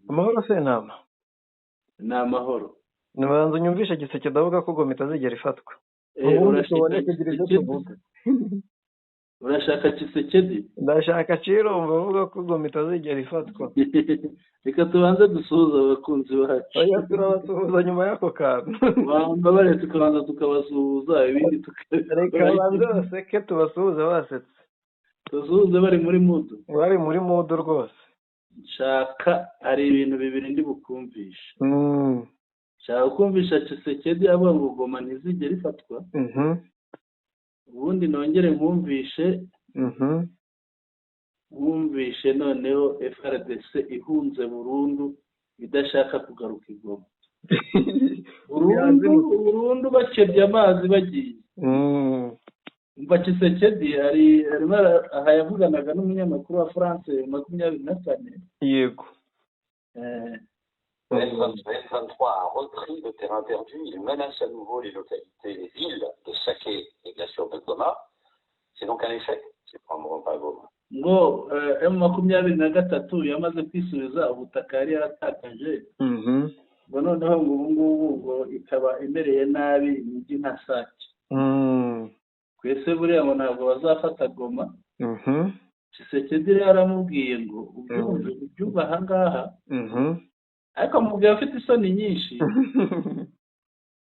Amahoro Sentama. Ni amahoro. Nibanza unyumvishe Tshisekedi avuga ko Goma itazigera ifatwa, ubundi tubone kugira ibyo tuvuga. Urashaka Tshisekedi? Ndashaka Cirumva avuga ko Goma itazigera ifatwa. Reka tubanze dusuhuze abakunzi bacu. Oya, turabasuhuza nyuma y'ako kantu. Bambabare, tukabanza tukabasuhuza, ibindi Reka tukabikora. Banze baseke, tubasuhuze basetse. Tubasuhuze bari muri mood. Bari muri mood rwose. Nshaka, hari ibintu bibiri ndi bukumvishe. Nshaka kumvisha Tshisekedi avuga ngo Goma ntizigera ifatwa, ubundi nongere nkumvishe nkumvishe noneho FARDC ihunze burundu, idashaka kugaruka i Goma burundu burundu, bakebye amazi bagiye. Umva Tshisekedi ari arimo aha yavuganaga n'umunyamakuru wa France 24. Le M23 a repris le terrain perdu. Il menace à nouveau les localités, les villes de Sake et bien sûr de Goma. C'est donc un échec qu'ils ne prendront pas Goma. Ngo M23 yamaze kwisubiza ubutaka yari yaratakaje, ngo noneho ngo ubu ngubu ngo ikaba imereye nabi imijyi nka Sake. Twese buriya ngo ntabwo bazafata Goma. Tshisekedi rero aramubwiye ngo ubyumve, ubyumve aha ngaha, ariko amubwiye afite isoni nyinshi.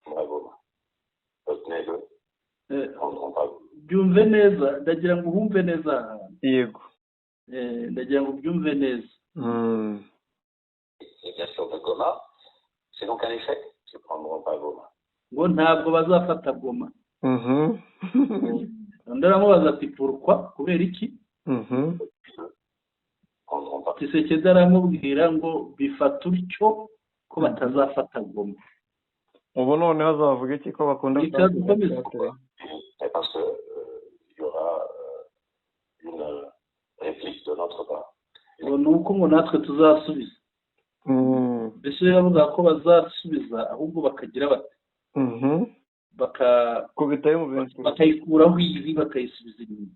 À Goma. Retenez-le, ils ne prendront pas Goma. Byumve neza, ndagira ngo uhumve neza aha hantu. Ndagira ngo ubyumve neza. Et bien sûr de Goma. C'est donc un échec qu'ils ne prendront pas Goma. Ngo ntabwo bazafata Goma. Undi aramubaza ati: "Pourquoi? Kubera iki?" Ils ne prendront pas. Tshisekedi aramubwira ngo bifata utyo ko batazafata Goma. Ubu noneho azavuga iki ko bakunda? Reka dukomeze. Et parce que il y aura une réplique de notre part. Ngo ni uko ngo natwe tuzasubiza. Mbese yavuga ko bazasubiza, ahubwo bakagira bati Kubitayo mu bintu. Bakayikuraho ibi, bakayisubiza inyuma,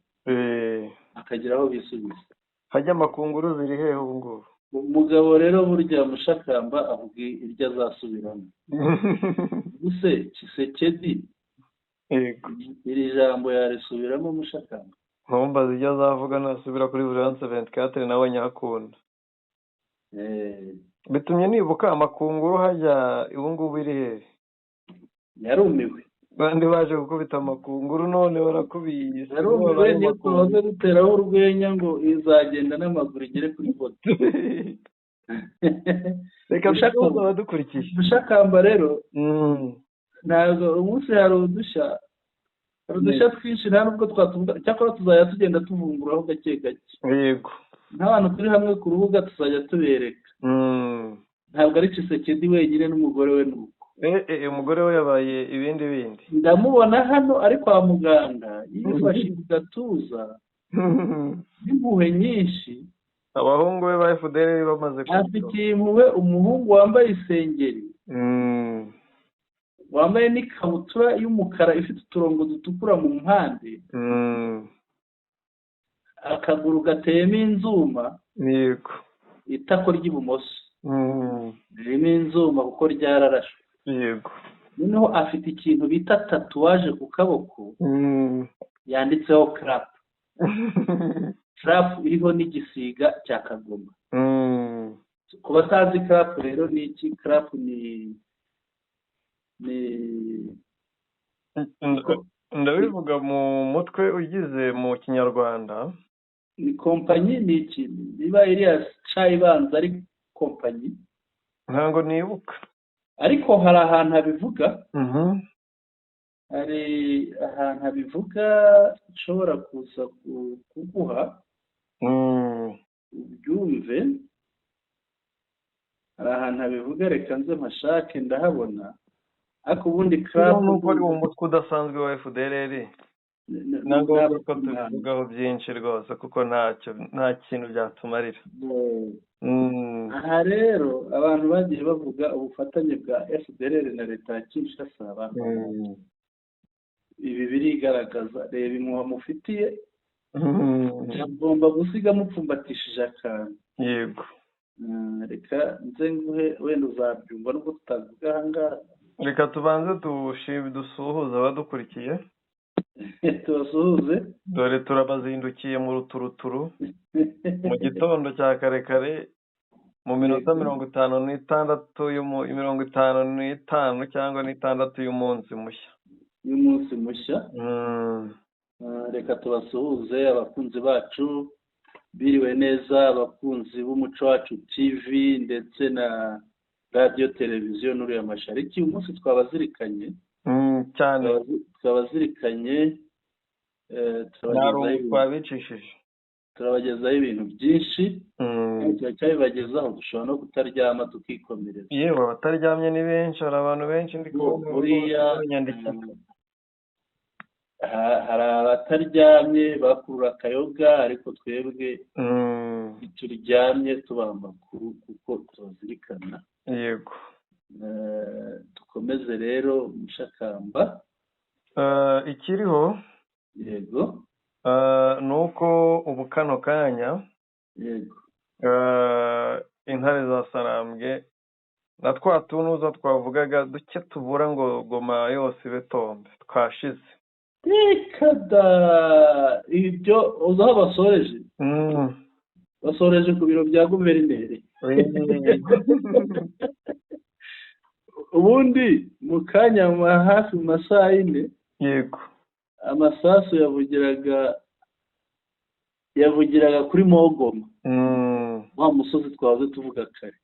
bakagira aho bisubiza. Hajya amakunguru ziri hehe ubu ngubu? Umugabo rero burya Mushakamba avuga iryo azasubiramo. Ubuse Tshisekedi iri jambo yarisubiramo, Mushakamba? Ntumbaze ibyo azavuga nasubira kuri France 24, nawe nyakunda. Bitumye nibuka amakunguru, hajya ubu ngubu iri hehe? Yarumiwe. Bandi baje gukubita amakunguru none barakubiye. Yarumiwe, niyo tumaze guteraho urwenya ngo izagenda n'amaguru igere kuri bote. Reka dusuhuze abadukurikiye. Mushakamba rero, ntabwo umunsi hari udushya twinshi, nta nubwo twatuvuga, cyakora tuzajya tugenda tuvunguraho gake gake. Nk'abantu turi hamwe ku rubuga tuzajya tubereka. Ntabwo ari Tshisekedi wenyine, n'umugore we ni uko. Umugore we yabaye ibindi bindi. Ndamubona hano ari kwa muganga, yifashe ku gatuza n'impuhwe nyinshi. Abahungu be ba FDL bamaze Afitiye impuhwe umuhungu wambaye isengeri, wambaye n'ikabutura y'umukara ifite uturongo dutukura mu mpande, akaguru gateyemo inzuma, itako ry'ibumoso ririmo inzuma kuko ryararashwe. Noneho afite ikintu bita tatouage ku kaboko, yanditseho crap, crap iriho n'igisiga cya kagoma. Ku batazi crap rero ni iki? Crap ni Ndabivuga mu mutwe ugize mu Kinyarwanda. Ni kompanyi, ni iki? Niba iriya ca ibanza ari kompanyi. Ntabwo nibuka. Ariko hari ahantu habivuga, hari ahantu habivuga nshobora kuza kuguha ubyumve. Hari ahantu habivuga, reka nze mpashake, ndahabona. Ariko ubundi crap Nuko ari umutwe udasanzwe wa FDLR, ntabwo ko tubivugaho byinshi rwose, kuko ntacyo, nta kintu byatumarira. Aha rero abantu bagiye bavuga ubufatanye bwa FDLR na leta ya Kinshasa. Ibi birigaragaza. Reba impuhwe mufitiye, mugomba gusiga mupfumbatishije akantu. Reka nze nguhe, wenda uzabyumva nubwo tutavuga aha ngaha. Reka tubanze dusuhuze abadukurikiye. Tubasuhuze. Dore turabazindukiye mu ruturuturu, mu gitondo cya kare kare, mu minota 56, 55 cyangwa n'itandatu y'umunsi mushya. Y'umunsi mushya. Reka tubasuhuze abakunzi bacu, biriwe neza, abakunzi b'Umuco Wacu TV ndetse na Radiyo Televiziyo Nuru Mashariki. Uyu munsi twabazirikanye. Cyane. Twabazirikanye. Twabicishije. Turabagezaho ibintu byinshi, turacyabibagezaho, dushobora no kutaryama tukikomereza. Yewe, abataryamye ni benshi, hari abantu benshi ndi kubona. Buriya hari abataryamye bakurura akayoga, ariko twebwe turyamye tubaha amakuru kuko tubazirikana. Yego. Dukomeze rero, Mushakamba. Ikiriho Yego. ni uko ubu kano kanya intare za Sarambwe na twa tunuza twavugaga duke tubura ngo Goma yose ibe tombe twashize. Reka da! Ibyo uzi aho basoreje? Basoreje ku biro bya guverineri. Ubundi mu kanya, hafi mu masaha 4, amasasu yavugiraga kuri Mogoma, wa musozi twahoze tuvuga kare.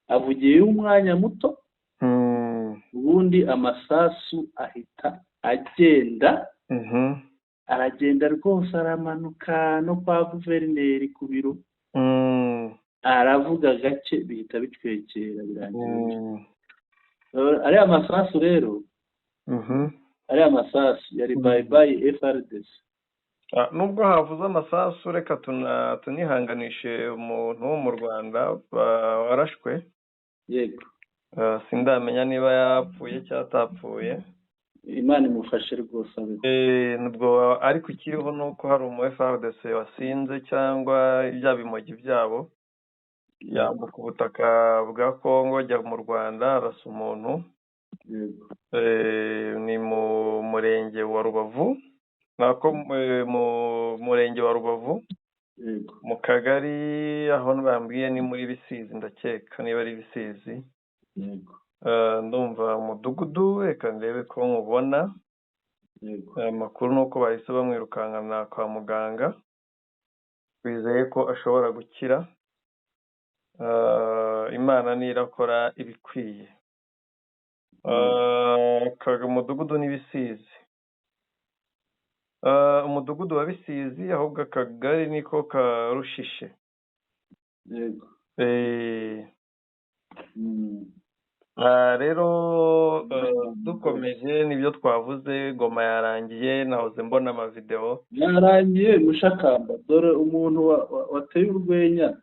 Avugiyeyo umwanya muto, ubundi amasasu ahita agenda, aragenda rwose, aramanuka no kwa guverineri ku biro, aravuga gake, bihita bitwekera, birangira. Ariya masasu rero, ariya masasu yari bye bye FARDC. Nubwo havuze amasasu, reka tunihanganishe umuntu wo mu Rwanda warashwe. Sindamenya niba yapfuye cyangwa atapfuye. Imana imufashe rwose abe. Nubwo ariko ikiriho ni uko hari umu FARDC wasinze cyangwa bya bimogi byabo, yambuka ubutaka bwa Kongo ajya mu Rwanda, arasa umuntu. Ni mu murenge wa Rubavu, nako mu murenge wa Rubavu, mu kagari aho bambwiye ni muri Bisizi, ndakeka niba ari Bisizi. Ndumva umudugudu, reka ndebe ko nkubona. Amakuru ni uko bahise bamwirukankana kwa muganga, bizeye ko ashobora gukira. Imana niyo irakora ibikwiye. Umudugudu ni Bisizi, umudugudu wa Bisizi, ahubwo akagari niko ka Rushishe. Rero dukomeje nibyo twavuze, Goma yarangiye, nahoze mbona amavidewo. Yarangiye, Mushakamba. Dore umuntu wateye urwenya,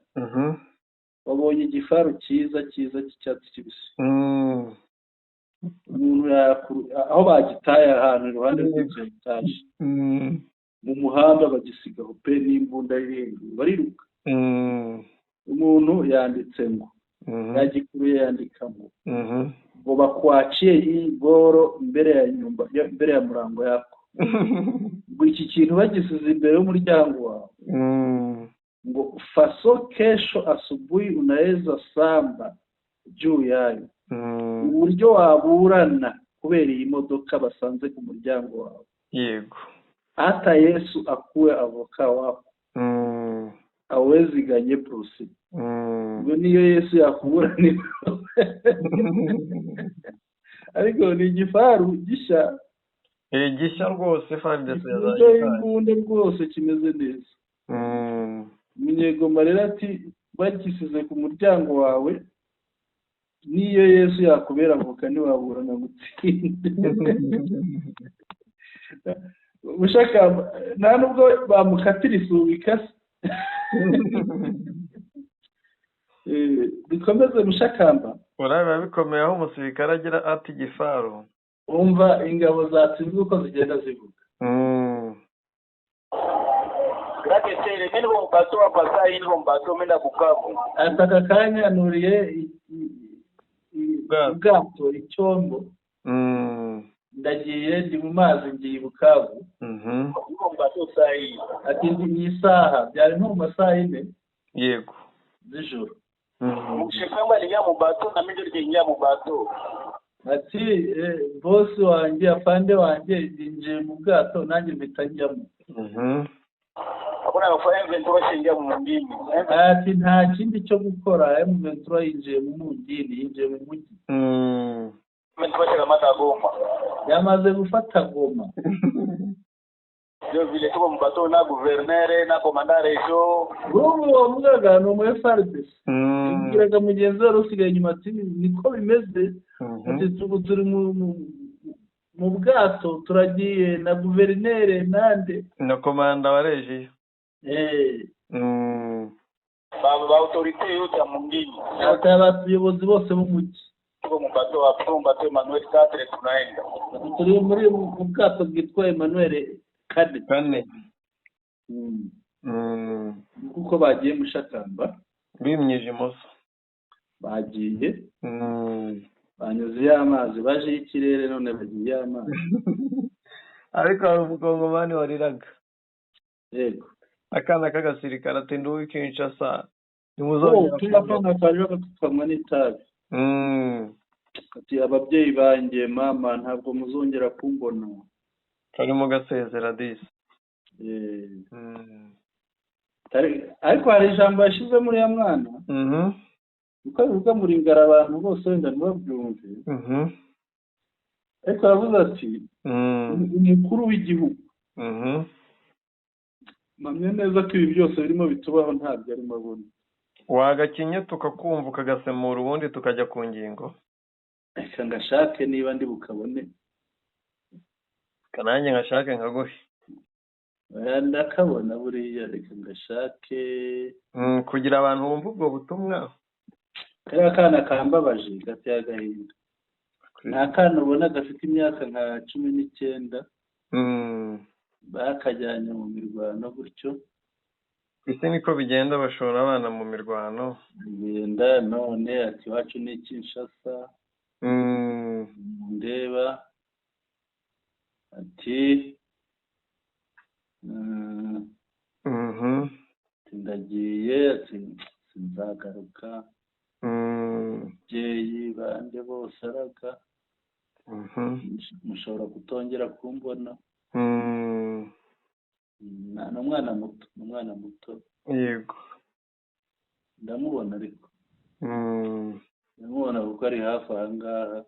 wabonye igifaru cyiza cyiza cy'icyatsi kibisi, umuntu aho bagitaye ahantu iruhande rw'inzu ya etaje, mu muhanda bagisigaho pe, n'imbunda iri hejuru, bariruka. Umuntu yanditse ngo, yagikuruye, yandika ngo ngo "Bakuachie hii boro mbele ya nyumba, mbele ya mlango yako", ngo iki kintu bagisize imbere y'umuryango wawe, ngo "façon kesho asubuhi unaweza samba juu yayo", uburyo waburana kubera iyi modoka basanze ku muryango wawe. Hata Yesu akuwe avocat wako, hawezi gagner procès. Ngo niyo Yesu yakuburanira, ariko ni igifaru gishya. Gishya rwose, FARDC gifite imbunda rwose, kimeze neza. Umunyegoma rero ati bagisize ku muryango wawe, niyo Yesu yakubera avoka ntiwaburana gutsinde. Mushaka nta nubwo bamukatira isubika se. Dukomeze, Mushakamba. Uriya biba bikomeye aho umusirikare agira ati igifaru. Wumva ingabo zatsinzwe uko zigenda zivuga. Rakesere mimi niko mbato hapa saa hii, niko mbato mimi Bukavu. Ati aka kanya nuriye ubwato, icyombo, ndagiye, ndi mu mazi, ngiye i Bukavu. Niko mbato saa hii. Ati ndi mu isaha, byari nko mu masaha 4 z'ijoro. Chef wangu aliingia mubato na mimi ndio niliingia mubato. Ati bosi wanjye, afande wanjye yinjiye mu bwato, nanjye mpita njyamo. Hakuna kufanya, M23 ishaingia mwingine. Ati nta kindi cyo gukora, M23 yinjiye mu mugini, yinjiye mu mujyi. M23 ishakamata Goma. Yamaze gufata Goma. Ndio vile tuko mbato na gouverneur na commandant région. Ubu wavugaga ni umu FARDC. Yabwiraga mugenzi we wari usigaye inyuma ati niko bimeze. Ati ubu turi mu bwato, turagiye na guverineri nande na commandant wa région. Ba autorité yote ya mwingine. Ati abayobozi bose b'umujyi. Tuko mbato hapo, mbato Emmanuel 4 tunaenda. Turi muri mu bwato bwitwa Emmanuel 4. 4. Kuko bagiye Mushakamba. Bimyije imoso. Bagiye. Banyuze y'amazi, baje y'ikirere, none bagiye y'amazi. Ariko hari umukongomani wariraga. Yego. Akana k'agasirikare ati nduwi Kinshasa. Nimuzongera. Tugapanga karira kakanywa n'itabi. Ati ababyeyi banjye, mama, ntabwo muzongera kumbona. Karimo gasezera disi. Ariko hari ijambo yashize muri ya mwana. Uko bivuga muri ngara abantu bose wenda ntibabyumve. Ariko aravuze ati umukuru w'igihugu. Mpamya neza ko ibi byose birimo bitubaho ntabyo arimo abona. Wagakinye tukakumva ukagasemura ubundi tukajya ku ngingo. Reka ngashake niba ndi bukabone. Kanange ngashake nkaguhe. Ndakabona buriya, reka ngashake. Kugira abantu bumva ubwo butumwa. Kariya kana kambabaje, gateye agahinda. Ni akana ubona gafite imyaka nka 19. Bakajyanye mu mirwano gutyo. Ese niko bigenda, bashora abana mu mirwano. Bigenda none ati iwacu ni Kinshasa. Ndeba ati ndagiye, ati sinzagaruka. Ababyeyi bande bose araga. Mushobora kutongera kumbona. Ni umwana muto, ni umwana muto. Yego. Ndamubona ariko. Ndamubona kuko ari hafi aha ngaha.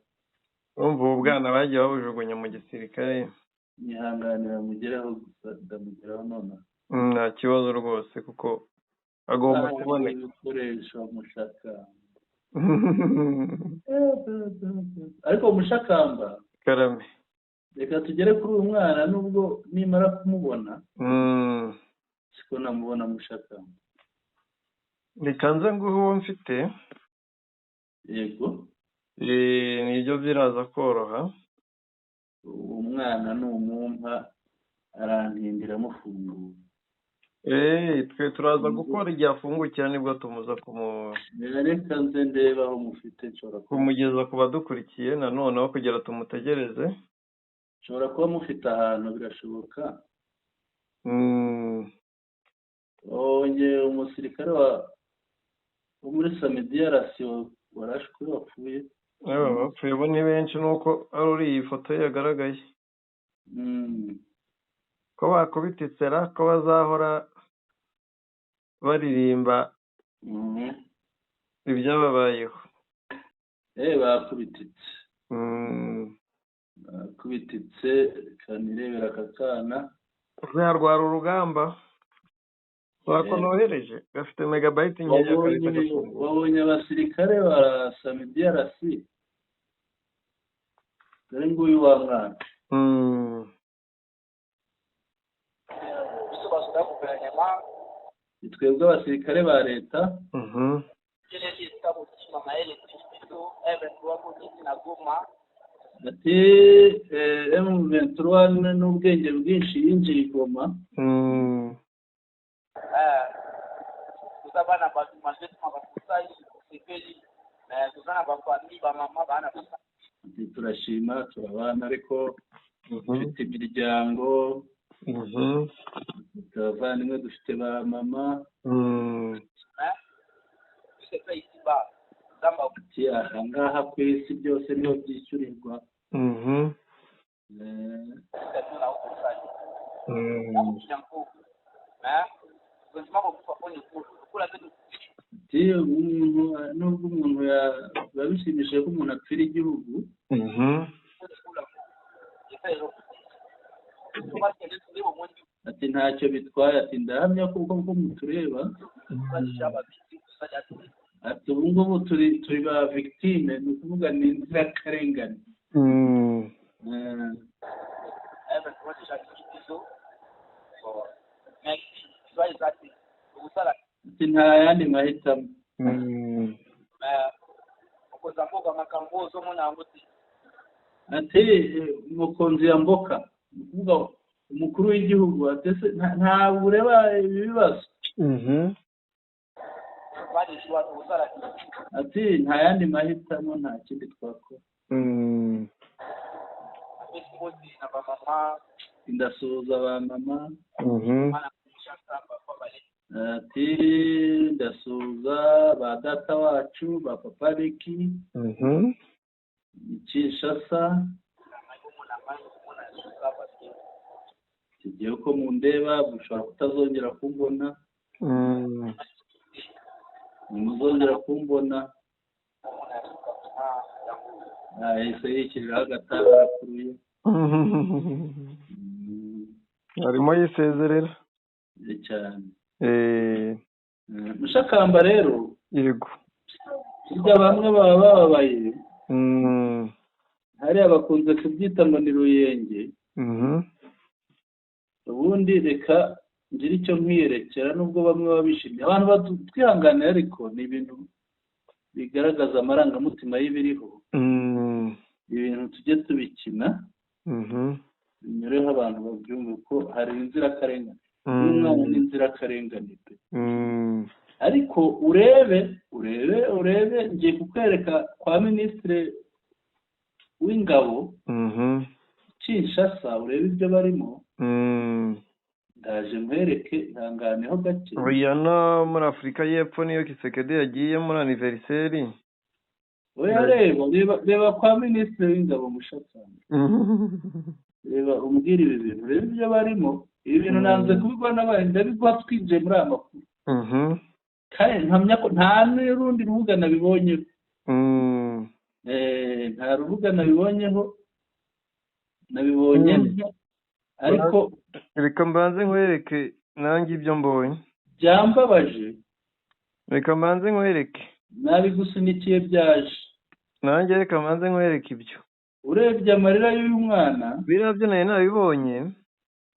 Urumva ubu bwana bagiye babujugunya mu gisirikare. Nyihanganira mugereho gusa, ndamugeraho nonaha. Nta kibazo rwose kuko agomba kuboneka. Ibikoresho Mushakamba. Ariko Mushakamba. Karame. Reka tugere kuri uyu mwana nubwo nimara kumubona. Siko namubona Mushakamba. Reka nze nguhe uwo mfite. Yego. Nibyo biraza koroha. Uwo mwana numumpa arantindira amufungura. Twe turaza gukora igihe afungukira nibwo tumuza Reka nze ndebe aho mufite, nshobora kumugeza ku badukurikiye nanone aho kugira tumutegereze. Nshobora kuba mufite ahantu, birashoboka. Wongeye umusirikare wo muri SAMIDRC warashwe wapfuye. Bapfuye bo ni benshi, nuko ari uri iyi foto ye yagaragaye. Ko bakubititsera, ko bazahora baririmba ibyababayeho. Bakubititse. Bakubititse, kanirebera aka kana. Uzarwara urugamba. Wako nohereje gafite megabyte nkeya. Wabonye abasirikare ba SAMIDRC. Dore nguyu wa mwana. Twebwe abasirikare ba leta. Ati M23 n'ubwenge bwinshi yinjiye i Goma. Toza bana bato malgré makambo osali, osepeli, mais toza na bafamille, bamama bana. Ati turashima, turabana, ariko dufite imiryango, dufite abavandimwe, dufite ba mama. Mais tout se fait ici bas, Nzambe. Ati aha ngaha ku isi byose niho byishyurirwa. Akotika na okosali yango, mais gouvernement kokufa mpona ekolo lokola mpe. Ati umuntu, nubwo umuntu biba bishimishije ko umuntu apfira igihugu, ati ntacyo bitwaye. Ati ndahamya ko uko mutureba, ati ubu ngubu turi ba victime, ni ukuvuga ni inzirakarengane. Ati nta yandi mahitamo. Ati mukunzi ya mboka, ni ukuvuga umukuru w'igihugu, ati ese ntabwo ureba ibi bibazo? Ati nta yandi mahitamo, nta kindi twakora. Ndasuhuza ba mama. Ati ndasuhuza ba data wacu, ba papa Riki Kinshasa. Tugiye uko mundeba mushobora kutazongera kumbona, ntimuzongera kumbona. Yahise yishyiriraho agatara arakuruye. Arimo yisezerera. Cyane. Mushakamba rero, yego, burya bamwe baba bababaye, hariya bakunze kubyita ngo ni ruyenge. Ubundi reka ngire icyo nkwiyerekera, nubwo bamwe baba bishimye, abantu batwihanganira, ariko ni ibintu bigaragaza amarangamutima y'ibiriho. Ibintu tujye tubikina binyureho abantu babyumve ko hari inzirakarengane, n'umwana ni inzirakarengane pe. Ariko urebe urebe urebe, ngiye kukwereka kwa minisitiri w'ingabo Kinshasa, urebe ibyo barimo. Ndaje nkwereke, ihanganeho gake. Oya, no muri Afurika y'Epfo niyo Kisekedi yagiye muri aniveriseri. Oya, reba reba reba kwa minisitiri w'ingabo Mushakamba, reba umbwire ibi bintu, reba ibyo barimo. Ibi bintu nanze kubigwa n'abandi, ndabiguha twinjiye muri aya makuru, kandi mpamya ko nta n'urundi rubuga nabibonyeho. Nta rubuga nabibonyeho, nabibonye ariko Reka mbanze nkwereke nanjye ibyo mbonye. Byambabaje. Reka mbanze nkwereke. Nabigusunikiye byaje. Nanjye reka mbanze nkwereke ibyo. Urebye amarira y'uyu mwana. Biriya byo nari nabibonye.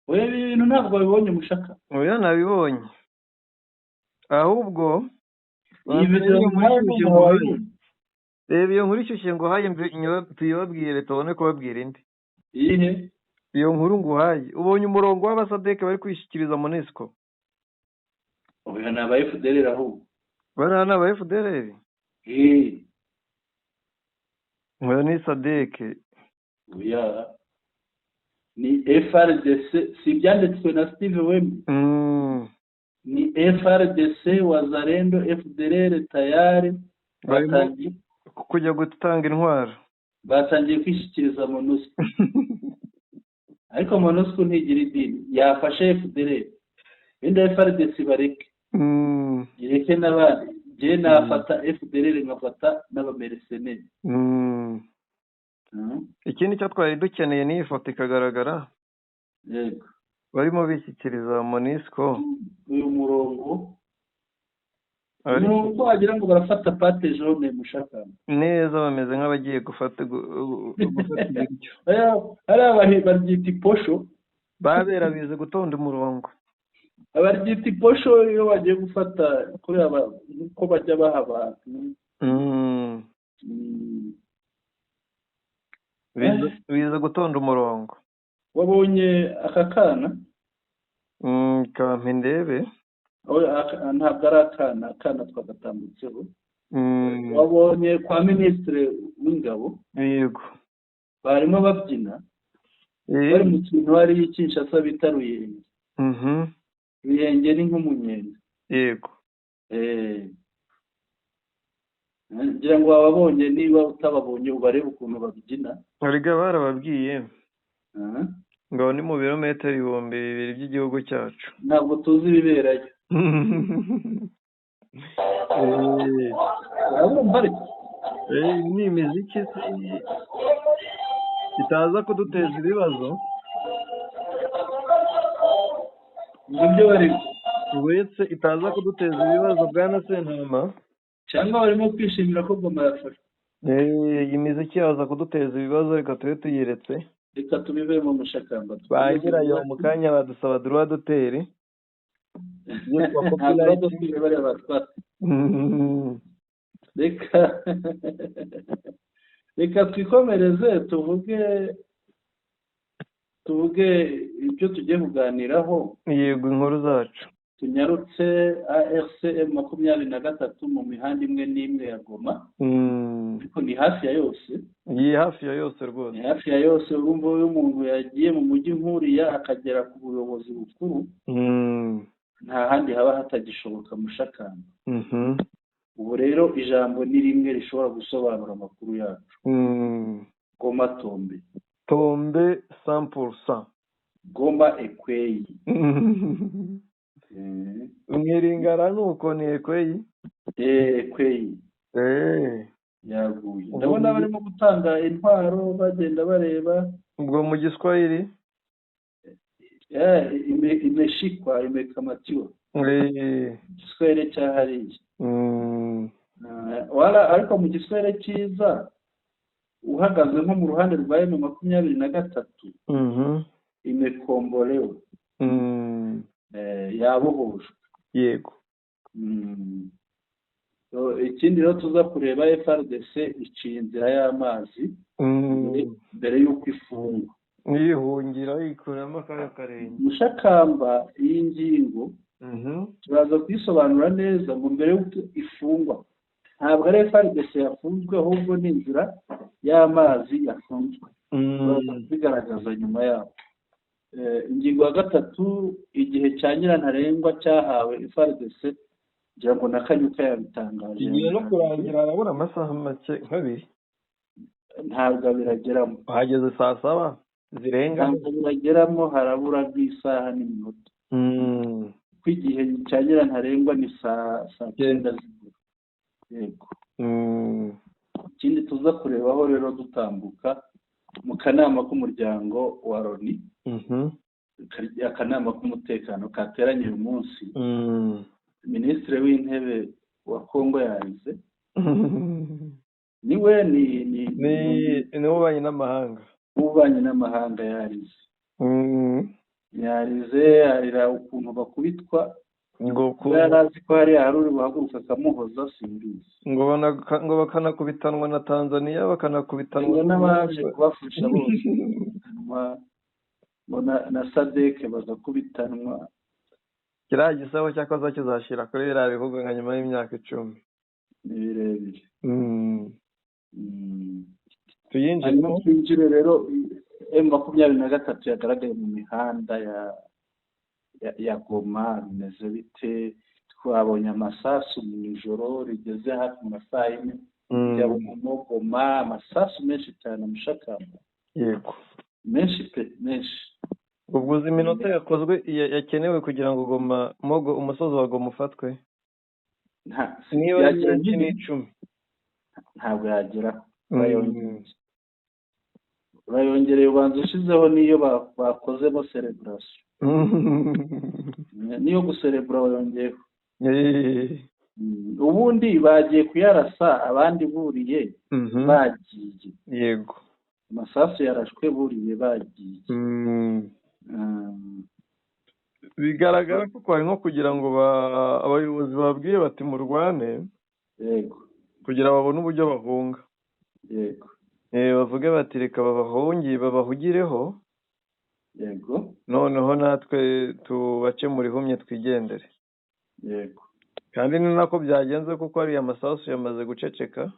Oya, ibi bintu ntabwo wabibonye, Mushaka. Oya, nabibonye ahubwo. Iyi video Reba iyo nkuru ishyushye nguhaye, tuyibabwire tubone kubabwira indi. Iyihe? Iyo nkuru nguhaye, ubonye umurongo w'abasadeke bari kwishyikiriza MONUSCO. Oya, ni aba FDLR ahubwo. Bariya ni aba FDLR? Oya, ni sadeke. Oya, ni FARDC, si ibyanditswe na Steve Wembi? Ni FARDC, Wazalendo, FDLR tayari batangiye kujya gutanga intwaro. Batangiye kwishyikiriza MONUSCO, ariko MONUSCO ntigira idini, yafashe FDLR, wenda FARDC bareke, ireke n'abandi. Njye nafata FDLR, nkafata n'abamerceneri. Ikindi cyo twari dukeneye ni iyi foto ikagaragara. Yego. Barimo bishyikiriza MONUSCO. Uyu murongo nubwo wagira ngo barafata pâte jaune, Mushakamba. Neza, bameze nk'abagiye gufata ibiryo. Hariya baryita iposho. Babera bize gutonda umurongo. Baryita iposho iyo bagiye gufata, kuriya uko bajya baha abantu. Bize gutonda umurongo. Wabonye aka kana? Kampe ndebe. Ntabwo ari akana, akana twagatambutseho. Wabonye kwa minisitiri w'ingabo? Yego. Barimo babyina, bari mu kintu hariya i Kinshasa bita Ruyenge. Ruyenge ni nk'umunyenga. Yego. Ngira ngo wababonye, niba utababonye ubarebe ukuntu babyina. Erega barababwiye ngo ni mu birometero 2000 by'igihugu cyacu. Ntabwo tuzi ibiberayo. Urabumva ariko? Ni imiziki itaza kuduteza ibibazo. Nibyo barimo. Uretse itaza kuduteza ibibazo bwana Sentama. Cyangwa barimo kwishimira ko Goma yafashwe. Iyi miziki yaza kuduteza ibibazo, reka tube tuyiretse. Reka tubivemo mushakamba. Ba nyirayo mu kanya badusaba droit d'auteur. Nta droit d'auteur bariya batwara. Reka twikomereze, tuvuge ibyo tugiye kuganiraho. Yego, inkuru zacu. Tunyarutse AFC M23 mu mihanda imwe n'imwe ya Goma. Ariko ni hafi ya yose. Ni hafi ya yose rwose. Ni hafi ya yose. Urumva iyo umuntu yagiye mu mujyi nk'uriya akagera ku buyobozi bukuru, nta handi haba hatagishoboka mushakamba. Ubu rero ijambo ni rimwe rishobora gusobanura amakuru yacu. Goma tombe. Tombe 100%. Goma ekweyi. Mwiringara nuko ni ekweyi. Ekweyi. Yaguye. Ndabona barimo gutanga intwaro bagenda bareba. Ubwo mu Giswahili? Imeshikwa, imekamatiwa. Igiswahili cya hariya. Wala ariko mu Giswahili cyiza uhagaze nko mu ruhande rwa M23, imekombolewa. Yabohojwe. Yego. Ikindi rero tuza kureba, FARDC iciye inzira y'amazi mbere y'uko ifungwa. Yihungira yikuramo akaya karenge. Mushakamba, iyi ngingo turaza kuyisobanura neza ngo mbere y'uko ifungwa ntabwo ari FARDC yafunzwe, ahubwo ni inzira y'amazi yafunzwe. Turaza kubigaragaza nyuma yaho. Ingingo ya gatatu, igihe cya nyirantarengwa cyahawe FARDC, ngira ngo na Kanyuka yabitangaje. Igihe no kurangira arabura amasaha make nk'abiri. Ntabwo birageramo. Hageze saa 7 zirenga. Ntabwo birageramo, harabura nk'isaha n'iminota. Kuko igihe cya nyirantarengwa ni saa 9 z'ijoro. Yego. Ikindi tuza kurebaho rero dutambuka mu kanama k'umuryango wa Loni, akanama k'umutekano kateranye uyu munsi, Minisitiri w'intebe wa Kongo yarize. Niwe ni ububanyi n'amahanga. Ububanyi n'amahanga yarize. Yarize arira ukuntu bakubitwa. Ngo yari azi ko hariya hari uri buhaguruka akamuhoza, simbizi. Ngo bakanakubitanwa na Tanzania, bakanakubitanwa n'abaje kubafasha bose, ngo na SADC bagakubitanwa. Kiriya gisabo cyakoze kizashira kuri biriya bihugu nka nyuma y'imyaka 10. Ni birebire. Tuyinjiremo. Twinjire rero. M23 yagaragaye mu mihanda ya Goma, bimeze bite? Twabonye amasasu mu ijoro rigeze hafi mu masaha 4 ya Goma, amasasu menshi cyane mushakamba. Yego. Menshi pe, menshi. Ubwo uzi iminota yakozwe yakenewe kugira ngo Goma Mogo umusozi wa Goma ufatwe? Niba ni 10. Ntabwo yagera. Bayongereye ubanza ushizeho niyo bakozemo celebration. Niyo guserebura bayongeyeho. Ubundi bagiye kuyarasa abandi buriye bagiye. Yego. Amasasu yarashwe buriye bagiye. Bigaragara ko kwari nko kugira ngo abayobozi babwiye bati murwane. Yego. Kugira babone uburyo bahunga. Yego. Bavuge bati reka babahungiye babahugireho. Yego. Noneho natwe tubace muri humye twigendere. Yego. Kandi ni nako byagenze, kuko ariya masasu yamaze guceceka,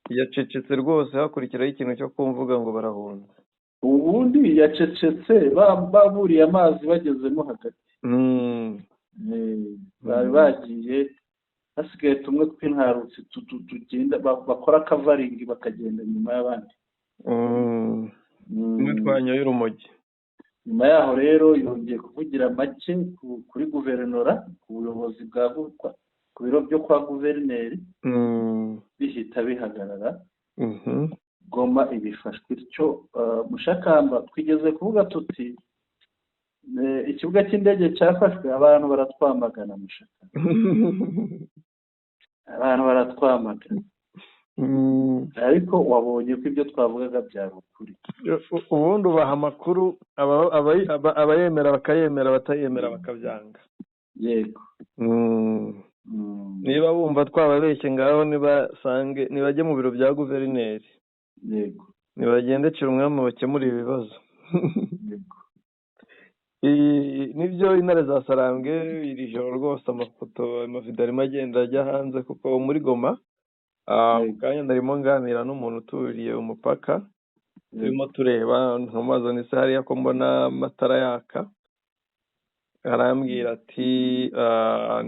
yacecetse rwose, hakurikiraho ikintu cyo kumvuga ngo barahunze. Ubundi yacecetse baburiye amazi bagezemo hagati. Bari bagiye, hasigaye tumwe tw'intarutsi tugenda bakora covering, bakagenda nyuma y'abandi. Tumwe twanyoye urumogi. Nyuma yaho rero yongeye kuvugira make kuri guverinora, ku buyobozi bwa ku biro byo kwa guverineri, bihita bihagarara. Goma ibifashwe ityo. Mushakamba, twigeze kuvuga tuti ikibuga cy'indege cyafashwe, abantu baratwamagana. Mushakamba, abantu baratwamagana, ariko wabonye ko ibyo twavugaga byari ukuri. Ubundi ubaha amakuru, abayemera bakayemera, abatayemera bakabyanga. Yego. Niba bumva twababeshye, ngaho nibasange, nibajye mu biro bya guverineri. Nibagende umwami bakemura ibibazo. Nibyo, intare za Sarambwe, iri joro rwose amafoto, amavidewo arimo agenda ajya hanze, kuko muri Goma mu kanya ndarimo nganira n'umuntu uturiye umupaka, turimo tureba, nkamubaza ni se hariya ko mbona amatara yaka? Arambwira ati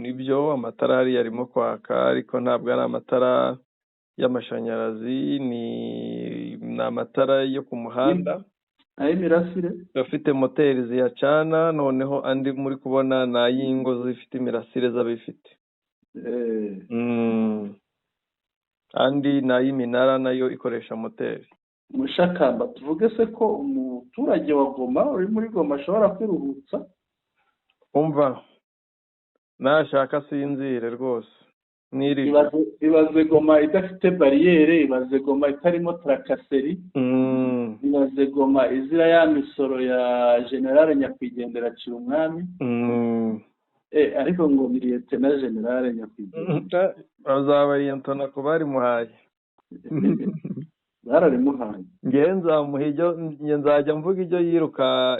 nibyo, amatara hariya arimo kwaka, ariko ntabwo ari amatara y'amashanyarazi, ni amatara yo ku muhanda ay'imirasire afite moteri ziyacana. Noneho andi muri kubona ni ay'ingo zifite imirasire z'abifite. Andi ni ay'iminara, nayo ikoresha moteri. Mushakamba, tuvuge se ko umuturage wa Goma uri muri Goma ashobora kwiruhutsa? Umva, nashaka asinzire rwose. Ibaze Goma idafite bariyeri, ibaze Goma itarimo tracasseries, ibaze Goma izira ya misoro ya général nyakwigendera Umwami, ariko ngo ni lieutenant général nyakwigendera. Azaba lieutenant ku barimuhaye. Bararimuhaye. Ngewe nzamuha ibyo, nzajya mvuga ibyo yiruka,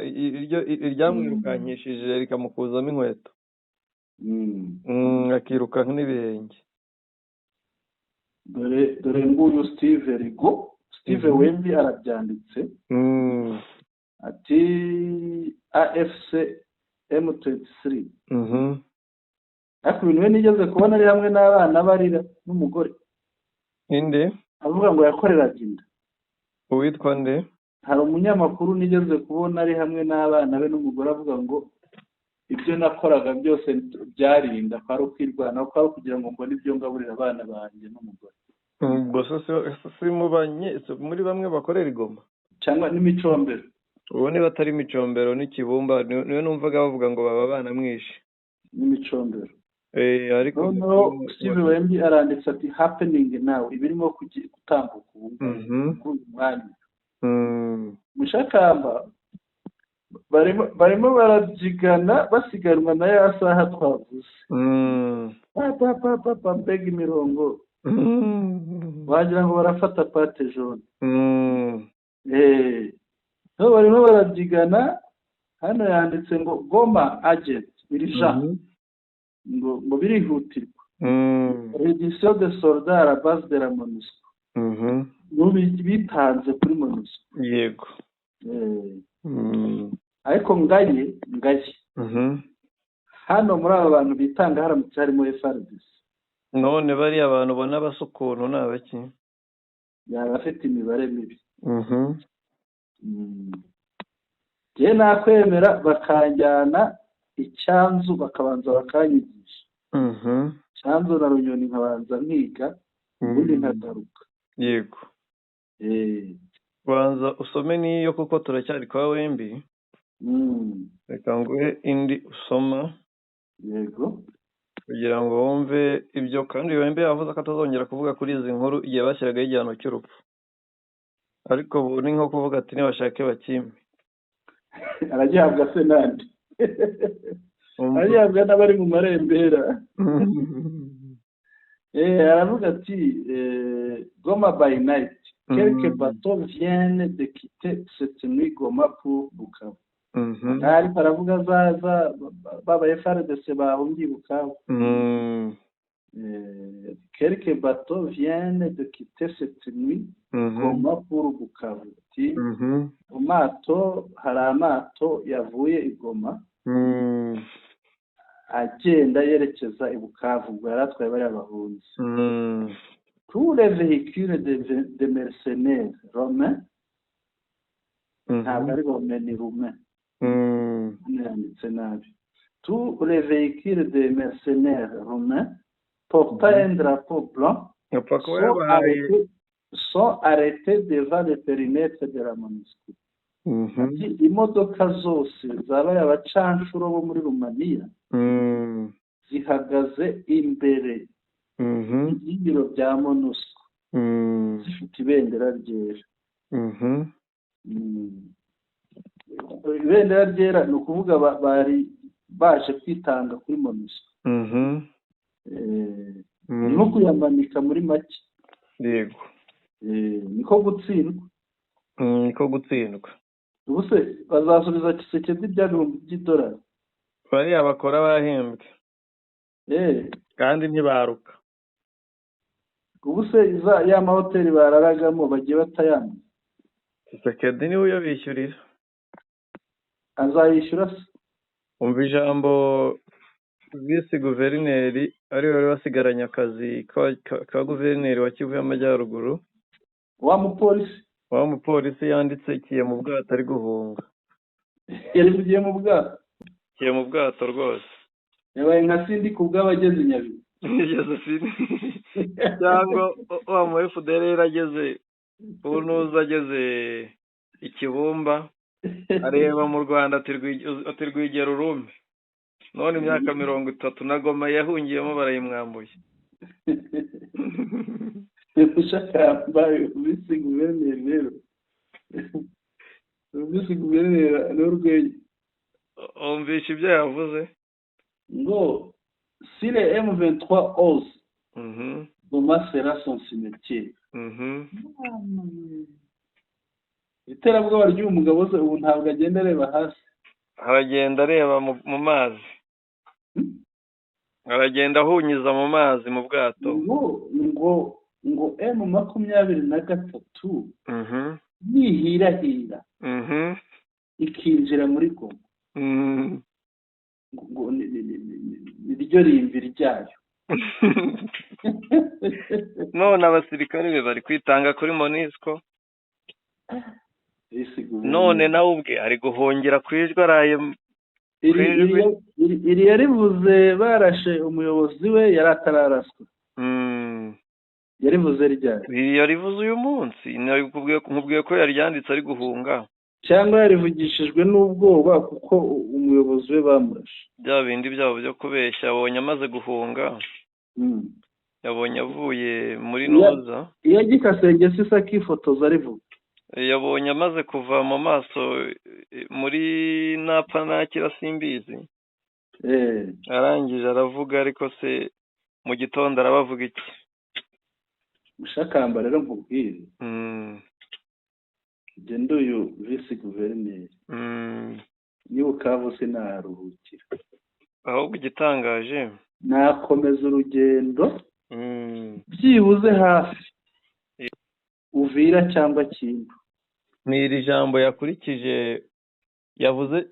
iryamwirukankishije rikamukuzamo inkweto, akiruka n'ibirenge. Dore, dore nguyu Steve Rigo, Steve Wembi arabyanditse, ati AFC M23. Ariko ibintu we nigeze kubona ari hamwe n'abana barira n'umugore. Inde? Avuga ngo yakoreraga inda. Uwitwa nde? Hari umunyamakuru nigeze kubona ari hamwe n'abana be n'umugore, avuga ngo ibyo nakoraga byose byarinda, kwari ukwirwanaho, kwari ukugira ngo mbone ibyo ngaburira abana banjye n'umugore. Gusa si muri bamwe bakorera igoma cyangwa n'imicombero. Ubu niba atari imicombero n'ikibumba, niwe numvaga bavuga ngo baba banamwishe. N'imicombero. Ariko noneho Steve Wembi aranditse ati "Happening now", ibirimo gutambuka ubu kuri uyu mwanya. Mushakamba, barimo barabyigana, basiganwa na ya saha twavuze. Pa pa pa pa, mbega imirongo, wagira ngo barafata pâte jaune. Barimo barabyigana. Hano yanditse ngo "Goma urgent", urgent, ngo birihutirwa, reddition de soldats à la base de la MONUSCO, bitanze kuri MONUSCO. Ariko ngaye ngaye, hano muri aba bantu bitanga, haramutse harimo FARDC, None bariya abantu ubona basa ukuntu ni abaki? Yaba afite imibare mibi. Njye nakwemera bakanjyana icyanzu, bakabanza bakanyigisha cyanzu na Runyoni, nkabanza nkiga, ubundi nkagaruka. Banza usome n'iyo, kuko turacyari kwa Wembi. Reka nguhe indi usoma kugira ngo wumve ibyo. Kandi Wembi yavuze ko atazongera kuvuga kuri izi nkuru igihe bashyiragaho igihano cy'urupfu, ariko ubu ni nko kuvuga ati nibashake bakimpe. Aragihabwa se nande? Aragihabwa n'abari mu marembera. Aravuga ati "Goma by night, quelques bateaux viennent de quitter cette nuit Goma pour Bukavu." Ariko aravuga za baba FARDC bahungiye Bukavu. Quelques bateaux viennent de quitter cette nuit Goma pour Bukavu. Ati amato, hari amato yavuye i Goma agenda yerekeza i Bukavu, ubwo yari atwaye bariya bahunzi. Tous les véhicules de mercenaires romains, ntabwo ari romain, ni roumain, hano yanditse nabi, tous les véhicules de mercenaires roumains portant un drapeau blanc Apfa kuba sont yabahaye arrêtés, sont arrêtés devant le périmètre de la MONUSCO. Ati imodoka zose zabaye abacanshuro bo muri Rumaniya zihagaze imbere y'ibiro bya MONUSCO zifite ibendera ryera. Ibendera ryera ni ukuvuga bari baje kwitanga kuri MONUSCO. Ni nko kuyamanika muri make. Niko gutsindwa. Niko gutsindwa. Ubu se bazasubiza Tshisekedi bya bihumbi by'idolari? Bariya bakora bahembwe kandi ntibaruka. Ubu se ya mahoteli bararagamo bagiye batayambaye? Tshisekedi niwe uyabishyurira. Azayishyura se? Umva ijambo visi guverineri ariwe wari wasigaranye akazi ka guverineri wa Kivu y'Amajyaruguru. Wa mupolisi? Wa mupolisi yanditse kiye mu bwato ari guhunga. Yari mu bwato? Kiye mu bwato rwose. Yabaye nka Sindi ku bw'abageze Nyabihu. Yigeze Sindi cyangwa wa mu FDLR ageze ubu ageze i Kibumba, areba mu Rwanda ati: "Rwigera urume." None imyaka 30 na Goma yahungiyemo barayimwambuye. Mushakamba, visi guverineri rero, visi guverineri ni urwenya. Wumvishe ibyo yavuze? Ngo si le M23 ose, Goma sera son cimetière. Iterabwoba ry'uyu mugabo se, ubu ntabwo agenda areba hasi? Aragenda areba mu mazi, aragenda ahunyiza mu mazi mu bwato. Ngo M23 nihirahira ikinjira muri Goma, ngo ni ryo rimbi ryayo. None abasirikare be bari kwitanga kuri MONUSCO, none nawe ubwe ari guhungira ku ijwi araye. Iri yarivuze barashe umuyobozi we, yari atararaswa. Yarivuze ryari? Iri yarivuze uyu munsi, nkubwiye ko yaryanditse ari guhunga. Cyangwa yarivugishijwe n'ubwoba kuko umuyobozi we bamurashe? Bya bindi byabo byo kubeshya, abonye amaze guhunga, yabonye avuye muri noza. Iyo agikasenge se akifotoza arivuga? Yabonye amaze kuva mu maso muri napfa nakira simbizi, arangije aravuga. Ariko se mu gitondo arabavuga iki? Mushakamba, rero nkubwire, genda uyu visi guverineri niba Bukavu sinaharuhukira. Ahubwo igitangaje nakomeza urugendo byibuze hafi Uvira cyangwa Kindu. Ni iri jambo yakurikije yavuze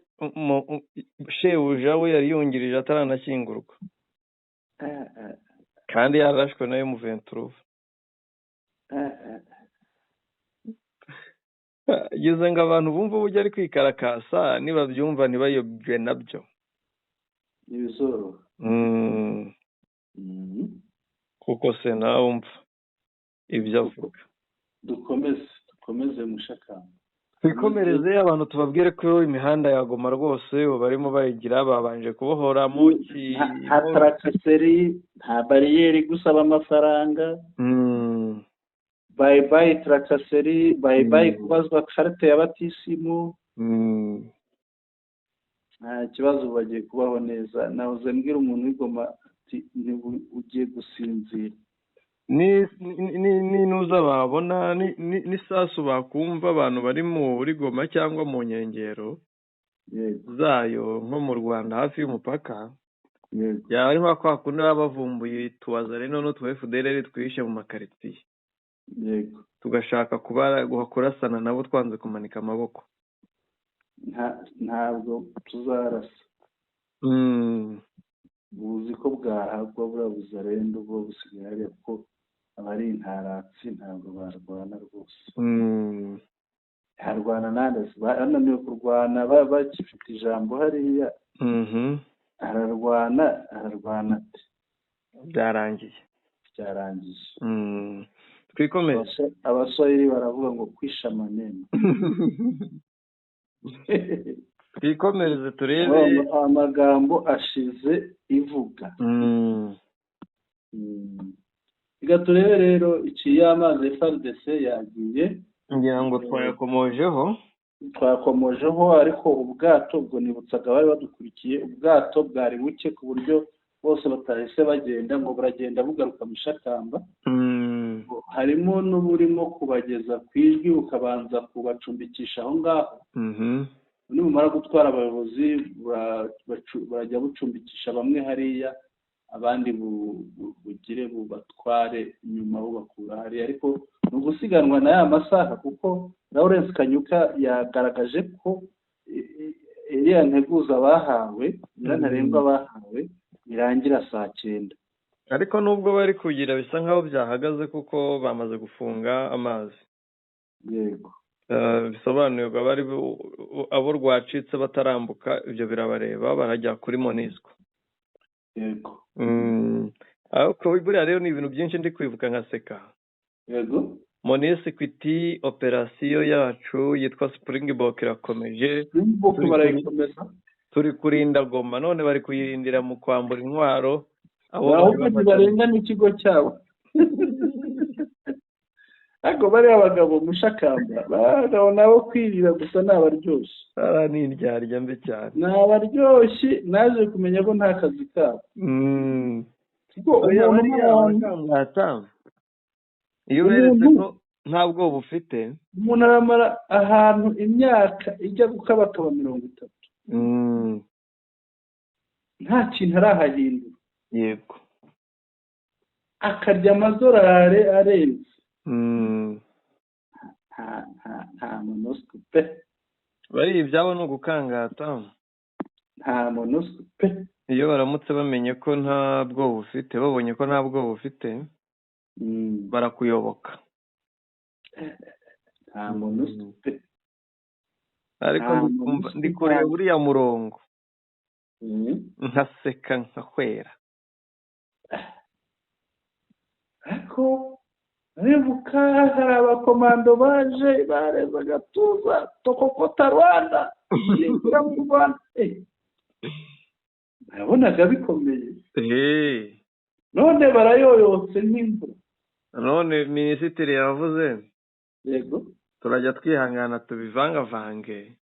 shebuja we yari yungirije ataranashyingurwa, kandi yarashwe na M23. Ngeze ngo abantu bumve uburyo ari kwikarakasa, nibabyumva ntibayobwe nabyo. Ntibizoroha. Kuko se nawe umva ibyo avuga. Dukomeze, dukomeze, Mushakamba. Twikomereze, abantu tubabwire ko imihanda ya Goma rwose ubu barimo bayigira, babanje kubohora mu Nta tracasserie, nta bariyeri gusaba amafaranga. Bye bye tracasserie, bye bye kubazwa carte ya batisimu. Nta kibazo, ubu bagiye kubaho neza. Nahoze mbwira umuntu w'igoma ati: "Ugiye gusinzira." Ninuza babona n'isasu bakumva abantu bari muri Goma cyangwa mu nkengero. Zayo nko mu Rwanda hafi y'umupaka, yaba ari nka kwa kundi baba bavumbuye tuwazareno n'utu FDLR twihishe mu makaritsiye, tugashaka kurasana nabo twanze kumanika amaboko. Ntabwo tuzarasa. Buzi ko bwahagwa buriya buzarendo bwo busigaye hariya, kuko abari intaratsi ntabwo barwana rwose. Harwana nande? Bananiwe kurwana bakifite ijambo hariya. Ararwana ati byarangiye. Twikomeze. Abaswahili baravuga ngo kwisha maneno. Twikomereze turebe amagambo ashize ivuga. Reka turebe rero iciye amazi FARDC yagiye, ngira ngo twayakomojeho, ariko ubwato ubwo nibutsaga bari badukurikiye, ubwato bwari buke ku buryo bose batahise bagenda, ngo buragenda bugaruka mu Shakamba. Harimo n'uburimo kubageza ku ijwi bukabanza kubacumbikisha aho ngaho. Nibumara gutwara abayobozi barajya bucumbikisha bamwe hariya, abandi bugire bubatware inyuma bubakura hariya. Ariko ni ugusiganwa na ya masaha, kuko Lawrence Kanyuka yagaragaje ko iriya nteguza bahawe, ntarengwa bahawe, irangira saa 9. Ariko nubwo bari kugira bisa nkaho byahagaze kuko bamaze gufunga amazi. Yego. Bisobanuye bari abo rwacitse batarambuka, ibyo birabareba, barajya kuri Monisco. Yego. Ariko buriya rero ni ibintu byinshi ndi kwibuka nkaseka. Yego. Monisco iti operasiyo yacu yitwa Springbok irakomeje. Springbok barayikomeza. Turi kurinda Goma, none bari kuyirindira mu kwambura intwaro abo barenga n'ikigo cyabo. Ariko bariya abagabo Mushakamba, bagabo nabo kwirira gusa nabaryoshye. Ara ni indyarya mbi cyane. Nabaryoshye, naje kumenya ko nta kazi kabo. Kuko umuntu iyo beretse ko nta bwoba ufite, umuntu aramara ahantu imyaka ijya gukabakaba 30. Nta kintu arahahindura. Yego. Akarya amadolari arenze. Nta Monusco pe. Bari ibyabo ni ugukangata. Nta Monusco pe. Iyo baramutse bamenye ko nta bwoba ufite, babonye ko nta bwoba ufite, barakuyoboka. Nta Monusco pe. Ariko ndi kureba uriya murongo nkaseka nkahwera. Ariko ribuka hari abakomando baje bareza agatuza tokokota Rwanda yinjira mu Rwanda. Nabonaga bikomeye. None barayoyotse nk'imvura. None minisitiri yavuze, yego, turajya twihangana tubivangavange.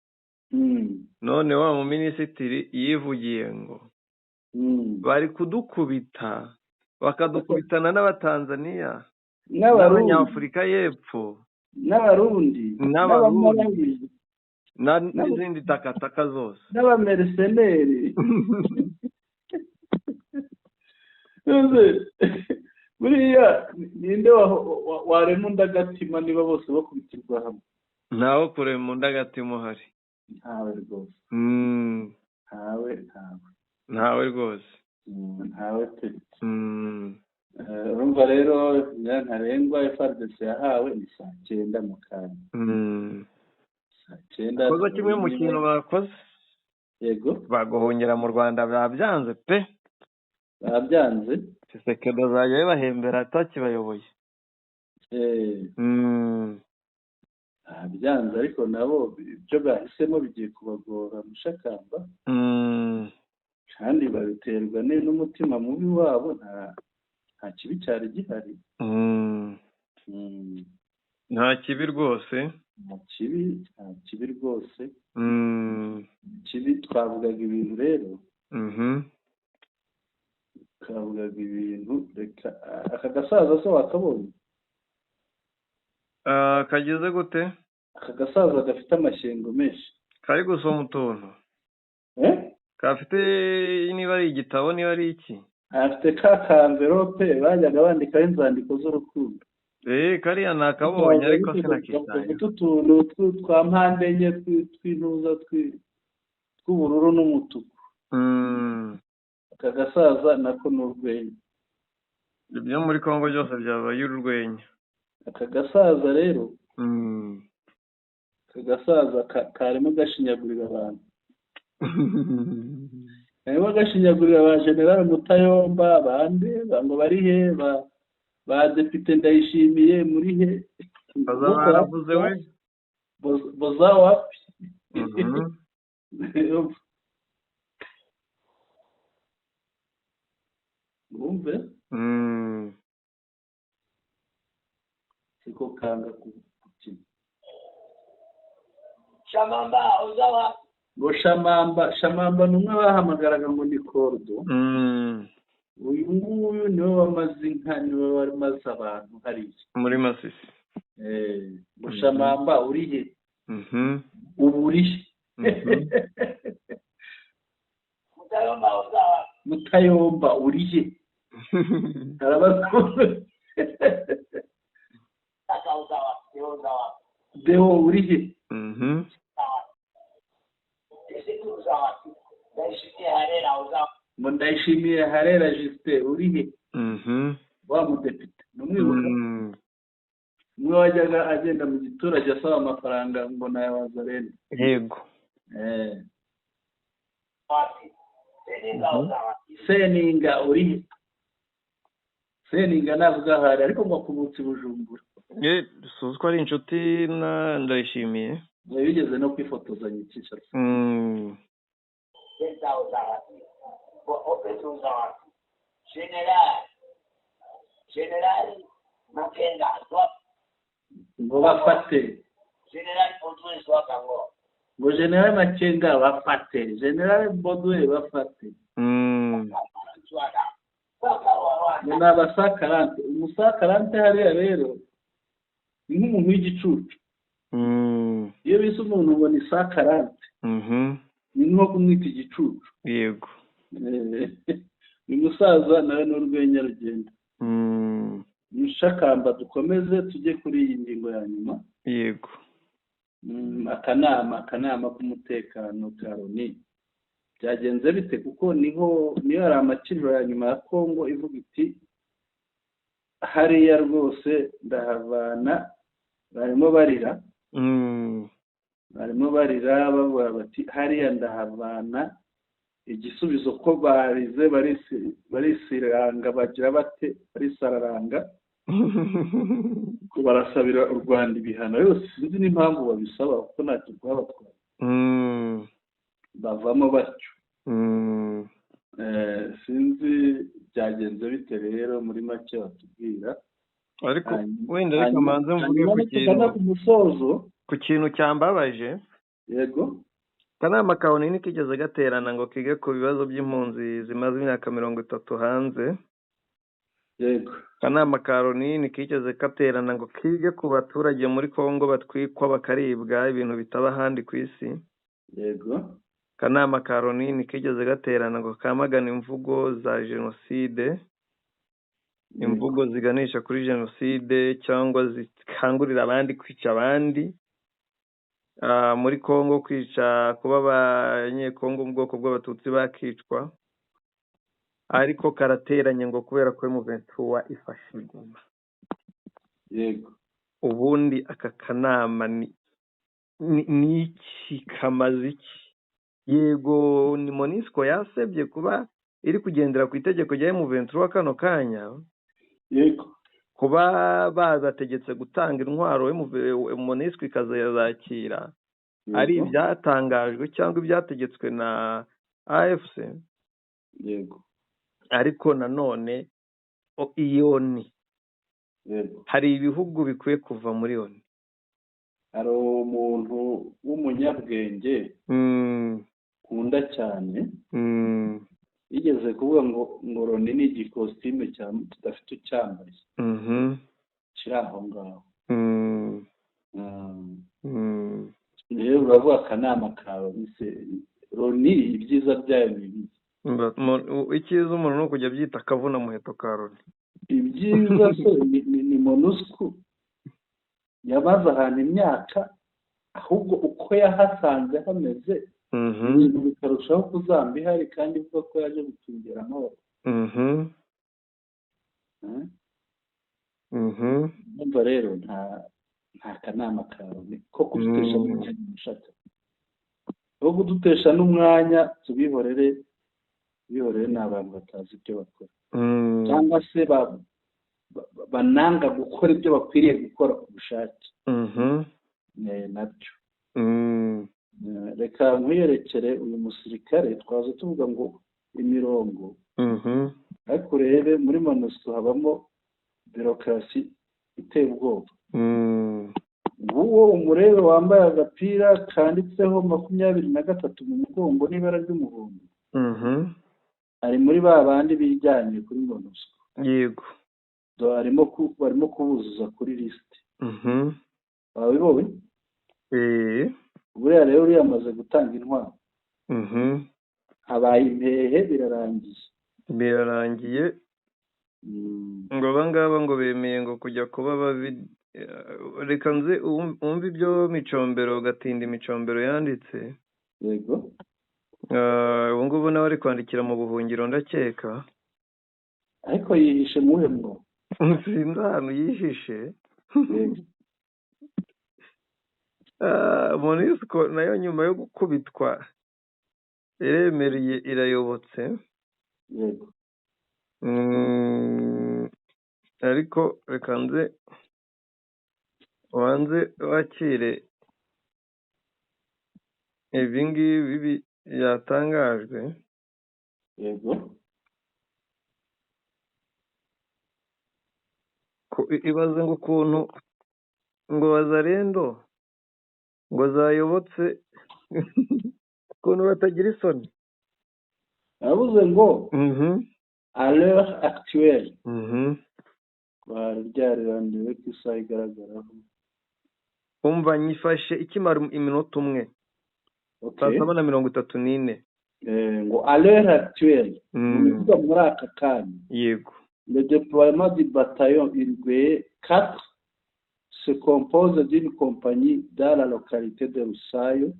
None wa mu minisitiri yivugiye ngo bari kudukubita, bakadukubitana n'Abatanzania, n'Abanyafurika y'Epfo, n'Abarundi, n'Abamalawi, n'izindi takataka zose, n'abamerceneri. Buriya ninde warema undi agatima niba bose bakubitirwa hamwe? Ntawe kurema undi agatima uhari. Ntawe rwose. Ntawe rwose. Ntawe pe. Urumva rero ntarengwa FARDC yahawe ni saa 9 mu kanya. Saa 9. Koza kimwe mu kintu bakoze. Yego. Baguhungira mu Rwanda babyanze pe. Babyanze. Tshisekedi azajya bahembera atakibayoboye. Babyanze, ariko nabo ibyo bahisemo bigiye kubagora Mushakamba. Kandi babiterwa n'umutima mubi wabo, nta kibi cyari gihari. Nta kibi rwose. Nta kibi rwose. Kibi twavugaga ibintu rero. Twavugaga ibintu, reka aka gasaza se wakabonye? Kageze gute? Aka gasaza gafite amashyengo menshi. Kari gusoma utuntu. Kafite niba ari igitabo niba ari iki? Afite ka kamverope bajyaga bandikaho inzandiko z'urukundo. Kariya nakabonye ariko sinakitaye. Utuntu twa mpande enye tw'intuza tw'ubururu n'umutuku. Aka gasaza nako ni urwenya. Ibyo muri Kongo byose byabaye urwenya. Aka gasaza rero aka gasaza karimo gashinyagurira abantu. Karimo gashinyagurira ba General Mutayomba bande ngo bari he ba Depite Ndayishimiye muri he baravuze we boza wapi. Wumve siko kanga kubyina. Shamamba uzawa ngo Shamamba numwe bahamagaraga ngo ni Kordo. Uyu nguyu niwe wamaze inka, niwe wamaze abantu hariya muri Masisi. Ngo Shamamba uri he? Ubu uri he? Mutayomba uzawa Mutayomba uri he? Arabaza Deo uri he? Ngo Ndayishimiye Harera Justin uri he? Wa mudepite numwibuka umwe wajyaga agenda mu giturage asaba amafaranga ngo nayabazarene. Yego. Seninga uri he? Seninga navuga ahari ariko ngo akubutse Bujumbura. Suzi ko ari inshuti na Ndayishimiye. Bigeze no kwifotozanya Kinshasa. Ngo bafate ngo General Makenga bafate, General Bodwe bafate. Ngo ni abasakarante. Umusakarante hariya rero ni nk'umuntu w'igicucu. Iyo bise umuntu ngo ni sakarante ni nko kumwita igicucu. Yego. Uyu musaza nawe ni urwenya rugenda. Mushakamba dukomeze tujye kuri iyi ngingo ya nyuma. Yego. Akanama k'umutekano ka Loni byagenze bite? Kuko niho niyo hari amakiriro ya nyuma ya Kongo ivuga iti hariya rwose ndahavana. Barimo barira barimo barira bavuga bati hariya ndahavana igisubizo ko barize barisiranga bagira bate barisararanga ko barasabira u Rwanda ibihano. Yose sinzi n'impamvu babisaba kuko ntacyo rwabatwaye. Bavamo batyo. Sinzi byagenze bite rero muri make batubwira. Ariko wenda reka manze mvuge ku kintu ku musozo ku kintu cyambabaje. Yego. Akanama ka ONU ntikigeze gaterana ngo kige ku bibazo by'impunzi zimaze imyaka 30 hanze. Yego. Akanama ka ONU ntikigeze gaterana ngo kige ku baturage muri Kongo batwikwa bakaribwa ibintu bitaba ahandi ku isi. Yego. Akanama ka ONU ntikigeze gaterana ngo kamagane imvugo za jenoside, imvugo ziganisha kuri jenoside cyangwa zikangurira abandi kwica abandi. Muri Kongo kwica kuba abanyekongo mu bwoko bw'abatutsi bakicwa, ariko karateranye ngo kubera ko M23 ifashe Goma. Yego. Ubundi aka kanama ni iki kamaze iki? Yego ni MONUSCO yasebye kuba iri kugendera ku itegeko rya M23 kano kanya. Yego. Kuba bazategetse gutanga intwaro MONUSCO ikazakira ari ibyatangajwe cyangwa ibyategetswe na AFC. Yego. Ariko nanone iyo ni Yego. Hari ibihugu bikwiye kuva muri ONU. Hari umuntu w'umunyabwenge nkunda cyane yigeze kuvuga ngo Loni ni igikositime kidafite ucyambaye kiri aho ngaho. Rero uravuga akanama ka Loni se Loni ibyiza byayo ni ibihe? Icyiza umuntu ni ukujya abyita akavuna muheto ka Loni. Ibyiza se ni MONUSCO yamaze ahantu imyaka, ahubwo uko yahasanze hameze, ibintu bikarushaho kuzamba ihari kandi ivuga ko yaje gucungira amahoro? Eh? Ndumva rero nta kanama ka Loni ko kudutesha n'umwanya mushaka, ko kudutesha n'umwanya. Tubihorere, bihorere, ni abantu batazi ibyo bakora cyangwa se bananga gukora ibyo bakwiriye gukora ku bushake. Nabyo. Reka nkwiyerekere uyu musirikare twaza tuvuga ngo imirongo, ariko urebe muri MONUSCO habamo bureaucratie iteye ubwoba. Nguwo umurebe wambaye agapira kanditseho 23 mu mugongo n'ibara ry'umuhondo, ari muri ba bandi bijyanye kuri MONUSCO. Barimo kubuzuza kuri lisite. Wabibonye? Eh. Buriya rero uriya amaze gutanga intwaro, abaye impehe, birarangiye. Birarangiye. Ngo abangaba ngo bemeye ngo kujya kuba babi. Reka nze wumve ibyo Micombero Gatinda Micombero yanditse. Yego. Ah, ubu ngubu nawe ari kwandikira mu buhungiro, ndakeka. Ariko yihishe muhe mwo? Sinzi ahantu yihishe. Ah, MONUSCO nayo nyuma yo gukubitwa iremereye, irayobotse. Ariko reka nze wanze wakire ibi ngibi byatangajwe. Ibaze ngo ukuntu ngo Wazalendo ngo zayobotse, ukuntu batagira isoni. Aravuze ngo "À l'heure actuelle", bari ryarirandiwe ko isaha igaragaraho. Umva, nyifashe ikimara iminota umwe, 7:34. Ngo "à l'heure actuelle", ni ukuvuga muri aka kanya, "le déploiement du bataillon Uruguay 4 se compose d'une compagnie dans la localité de Rusayo,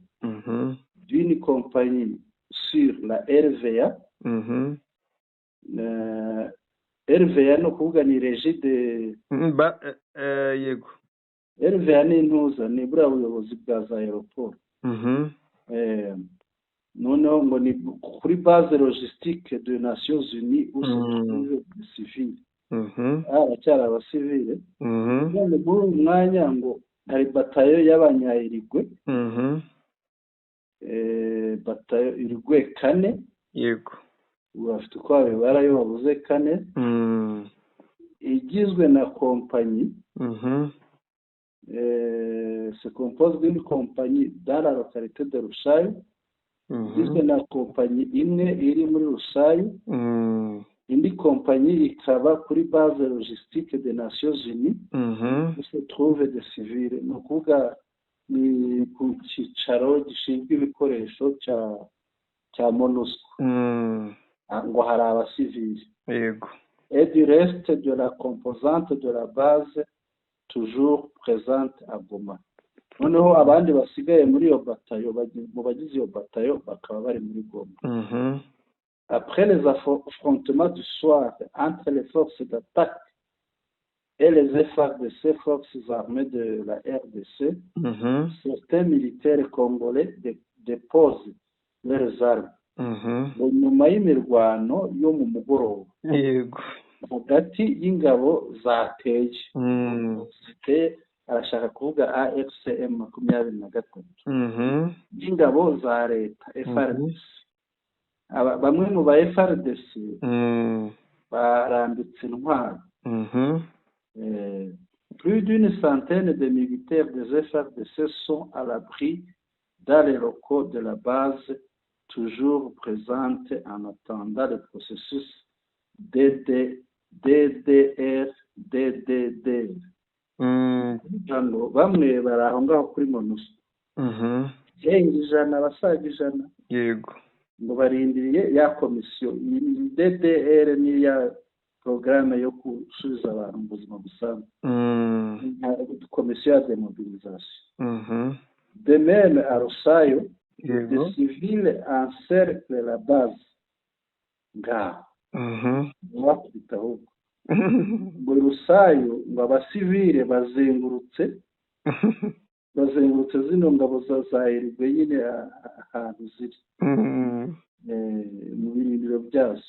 d'une compagnie sur la RVA." RVA ni ukuvuga ni régie de Ba, yego. RVA ni intuza, ni buriya buyobozi bwa za aéroport. Noneho ngo ni kuri base logistique de Nations Unies où se trouvent des civils. Haracyari abasivile. None muri uyu mwanya ngo hari batayo y'abanyayirigwe, batayo Irigwe 4. Ubu bafite uko babibara iyo bavuze kane, igizwe na kompanyi, se compose d'une compagnie dans la localité de Rushayu, igizwe na kompanyi imwe iri muri Rushayu, indi kompanyi ikaba kuri base logistique des Nations Unies où se trouve des civils. Ni ukuvuga ni ku cyicaro gishinzwe ibikoresho cya MONUSCO. Ah, ngo hari abasivili. "Et du reste de la composante de la base toujours présente à Goma." Noneho abandi basigaye muri iyo batayo, mu bagize iyo batayo, bakaba bari muri Goma. "Après les affrontements du soir entre les forces d'attaque et les FARDC, forces armées de la RDC, certains militaires congolais déposent leurs armes." Ngo nyuma y'imirwano yo mu mugoroba hagati y'ingabo zateye, ziteye arashaka kuvuga AFC M23, y'ingabo za leta FARDC, bamwe mu ba FARDC barambitse intwaro. "Plus d'une centaine de militaires des FARDC sont à l'abri dans les locaux de la base toujours présente en attendant le processus DD, DDR, DDD." Hano bamwe bari aho ngaho kuri MONUSCO. Abarenga 100, abasaga 100. Yego. Ngo barindiriye ya komisiyo DDR n'iya porogaramu yo gusubiza abantu mu buzima busanzwe, komisiyo ya démobilisation. De même à Rusayo, des civils encerclent la base. Ngaho bakubita ahubwo ngo Rusayo, ngo abasivile bazengurutse zino ngabo za Uruguay nyine ahantu ziri mu birindiro byazo.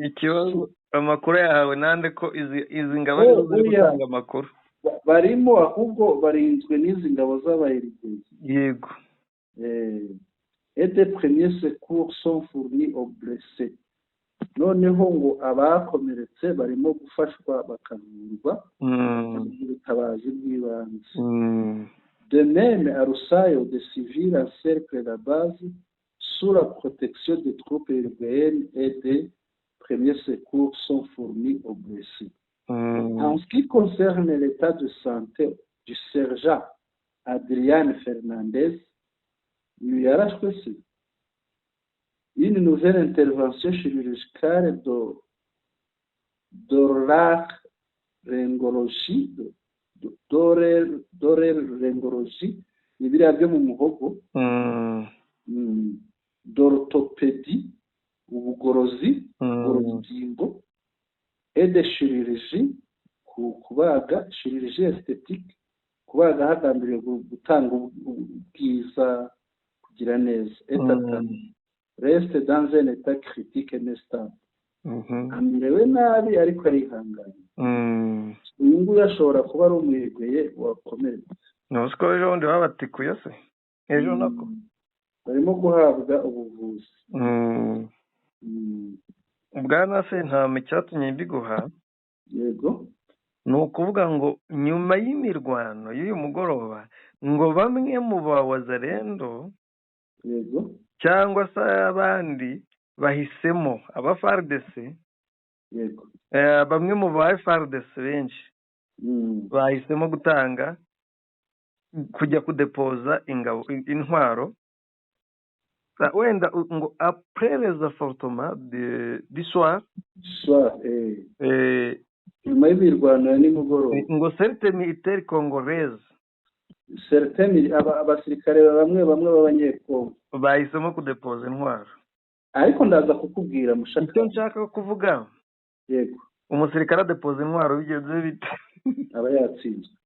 Ikibazo, amakuru yahawe nande ko izi ngabo arizo ziri gutanga amakuru? Barimo, ahubwo barinzwe n'izi ngabo z'Abayirigwe. Et des premiers secours sont fournis aux blessés. Noneho ngo abakomeretse barimo gufashwa bakavurwa ubutabazi bw'ibanze. De même à Rusayo, des civils encerclent la base sous la protection des troupes uruguayennes et des premiers secours sont fournis aux blessés. En ce qui concerne l'état de santé du sergent Adrian Fernandez, uyu yarashwe se, une nouvelle intervention chirurgicale d'oreillologie, ni biriya byo mu muhogo, d'orthopédie, ubugorozi, ubugorozingo, et de chirurgie, kubaga, chirurgie esthétique, kubaga hagambiriwe gutanga ubwiza, kugira neza, est reste dans un état critique mais stable. Amerewe nabi ariko arihanganye. Uyu nguyu ashobora kuba ari umwegeye wakomeretse. Ntuzi ko ejo bundi babatikuye se, ejo nako? Barimo guhabwa ubuvuzi. Bwana se, nta icyatumye mbiguha. Yego. Ni ukuvuga ngo nyuma y'imirwano y'uyu mugoroba, ngo bamwe mu ba Wazalendo cyangwa se abandi bahisemo aba FARDC, bamwe mu ba FARDC benshi bahisemo gutanga, kujya kudepoza ingabo, intwaro. Wenda ngo après les affrontements du soir, nyuma y'imirwano ya nimugoroba, ngo certains militaires congolaises, certains, abasirikare bamwe bamwe b'Abanyekongo bahisemo kudepoza intwaro. Ariko ndaza kukubwira, mushaka. Icyo nshaka kuvuga, umusirikare adepoza intwaro bigenze bite? Aba yatsinzwe.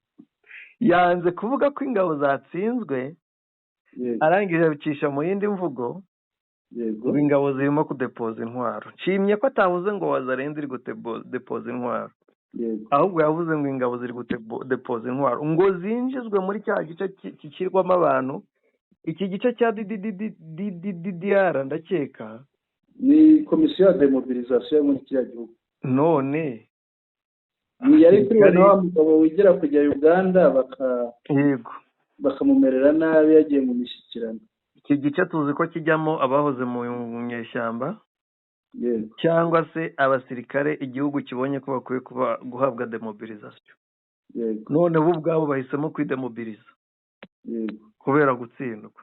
Yanze kuvuga ko ingabo zatsinzwe, arangije abicisha mu yindi mvugo, ngo ingabo zirimo kudepoza intwaro. Nshimye ko atavuze ngo Wazalendo iri kudepoza intwaro, ahubwo yavuze ngo ingabo ziri kudepoza intwaro ngo zinjizwe muri cya gice kishyirwamo abantu, iki gice cya DDR ndakeka. Ni komisiyo ya démobilisation yo muri kiriya gihugu. None Yari kuri na wa mugabo wigira kujya Uganda baka bakamumerera nabi yagiye mu mishyikirano. Iki gice tuzi ko kijyamo abahoze mu nyeshyamba cyangwa se abasirikare igihugu kibonye ko bakwiye kuba guhabwa démobilisation. None bo ubwabo bahisemo kwidemobiliza kubera gutsindwa.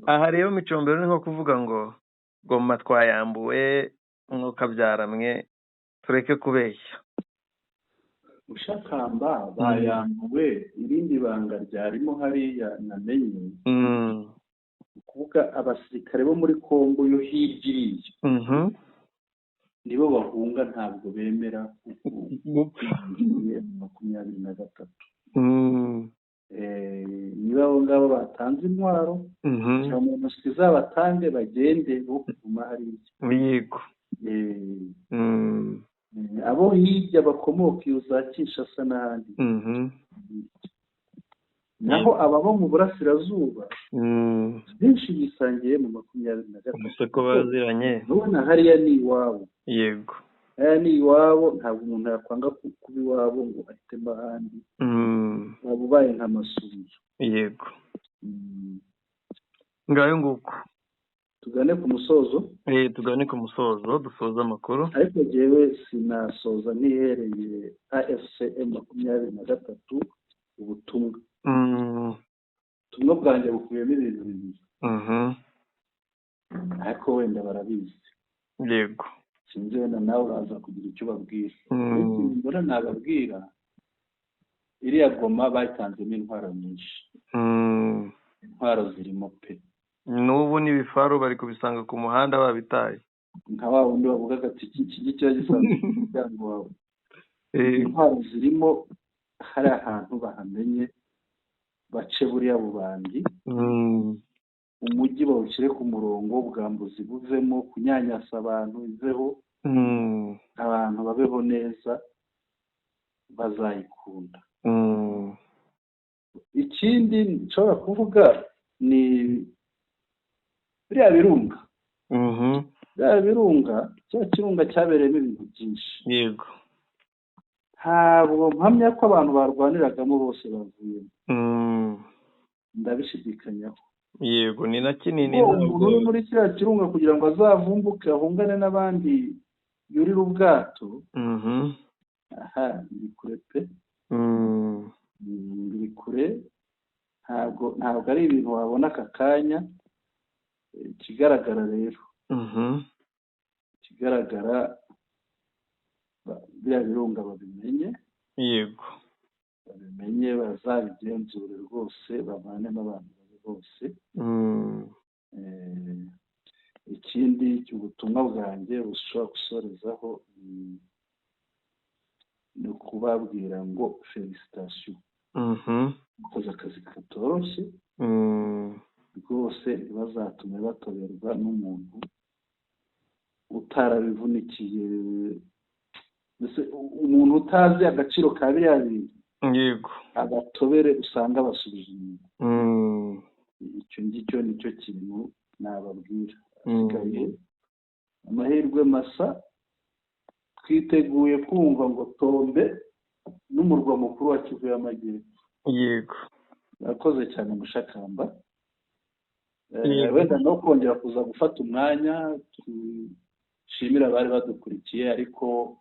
Aha rero, Micombero, ni nko kuvuga ngo Goma twayambuwe, mwuka byaramwe, tureke kubeshya. Ushakamba bayambuwe, irindi banga ryarimo hariya namenye, ni ukuvuga abasirikare bo muri Kongo yo hirya iriya nibo bahunga, ntabwo bemera 23. Niba abo ngabo batanze intwaro, cyangwa umuswi izabatange bagende, bo kuguma hariya. Abo hirya bakomoka iyo za Kinshasa n'ahandi, naho aba bo mu burasirazuba benshi bisangiye mu 23. Amasoko baziranye. Nubona hariya ni iwabo. Hariya ni iwabo, ntabwo umuntu yakwanga kuba iwabo ngo ahitemo ahandi, waba ubaye nka Masunzu. Yego, ngayo nguko. Tugane ku musozo. Tugane ku musozo, dusoza amakuru. Ariko jyewe sinasoza ntihereye AFC M23 ubutumwa. Ubutumwa bwanjye bukubiyemo ibintu bibiri, ariko wenda barabizi. Yego. Sinzi, wenda nawe uraza kugira icyo ubabwira. Ikintu mbona nababwira, iriya Goma bayitanzemo intwaro nyinshi. Intwaro zirimo pe. N'ubu n'ibifaru bari kubisanga ku muhanda babitaye. Nka wa wundi wavugaga ati iki kiba gisanzwe ku muryango wawe. Intwaro zirimo, hari ahantu bahamenye, bace buriya bubandi, umujyi bawushyire ku murongo, ubwambuzi buvemo, kunyanyasa abantu biveho, abantu babeho neza, bazayikunda. Ikindi nshobora kuvuga ni biriya birunga. Biriya birunga, cya kirunga cyabereyemo ibintu byinshi. Yego. Ntabwo mpamya ko abantu barwaniragamo bose bavuyemo, ndabishidikanyaho. Yego, ni na kinini. Umuntu uri muri kiriya kirunga, kugira ngo azavumbuke ahungane n'abandi yurire ubwato, aha biri kure pe, biri kure. Ntabwo ari ibintu wabona aka kanya. Ikigaragara rero, ikigaragara, biriya birunga babimenye. Yego. Babimenye, bazabigenzure rwose, bavanemo abantu babi bose. Ikindi, ubutumwa bwanjye bushobora gusorezaho ni ukubabwira ngo félicitations, bakoze akazi katoroshye rwose. Ntibazatume batoberwa n'umuntu utarabivunikiye, mbese umuntu utazi agaciro ka biriya bintu. Yego. Abatobere usanga basubije inyuma. Icyo ngicyo nicyo kintu nababwira. Hasigaye amahirwe masa, twiteguye kumva ngo tombe n'umurwa mukuru wa Kivu y'Amajyepfo. Yego. Murakoze cyane, Mushakamba. Wenda no kongera kuza gufata umwanya dushimira abari badukurikiye, ariko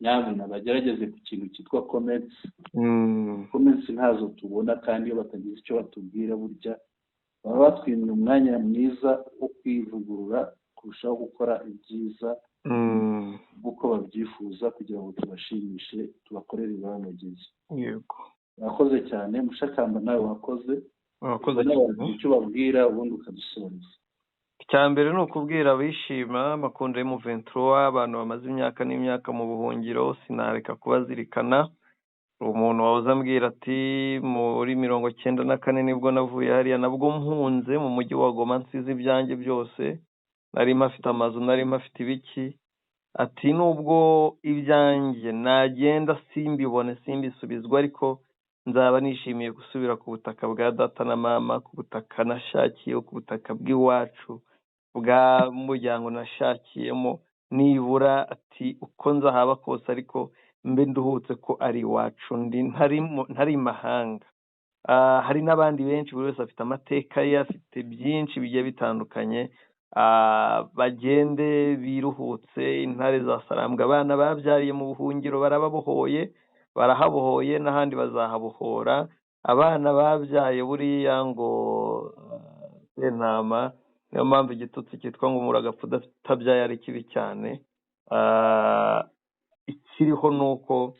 nyabuna bagerageze ku kintu cyitwa comments. Comments ntazo tubona, kandi iyo batagize icyo batubwira, burya baba batwimye umwanya mwiza wo kwivugurura kurushaho gukora ibyiza nk'uko babyifuza, kugira ngo tubashimishe, tubakorere ibibanogeye. Yego. Murakoze cyane, Mushakamba, nawe wakoze. Murakoze nawe cyane. Wagira icyo ubabwira, ubundi ukadusoreza. Icya mbere ni ukubwira abishima amakundura y'M23, abantu bamaze imyaka n'imyaka mu buhungiro, sinareka kubazirikana. Umuntu wahoze ambwira ati muri 94 nibwo navuye hariya, nabwo mpunze mu mujyi wa Goma, nsize ibyanjye byose, nari mpafite amazu, nari mpafite ibiki. Ati nubwo ibyanjye nagenda simbibone, simbisubizwa, ariko nzaba nishimiye gusubira ku butaka bwa data na mama, ku butaka nashakiye, ku butaka bw'iwacu, bwa muryango nashakiyemo. Nibura ati uko nzahaba kose, ariko mbe nduhutse ko ari iwacu, ndi ntari imahanga. Hari n'abandi benshi, buri wese afite amateka ye, afite byinshi bigiye bitandukanye. Bagende biruhutse. Intare za Sarambwe, abana babyariye mu buhungiro barababohoye, barahabohoye, n'ahandi bazahabohora. Abana babyaye buriya ngo sentama, niyo mpamvu igitutsi cyitwa ngo umuragapfa utabyaye ari kibi cyane. Ikiriho ni uko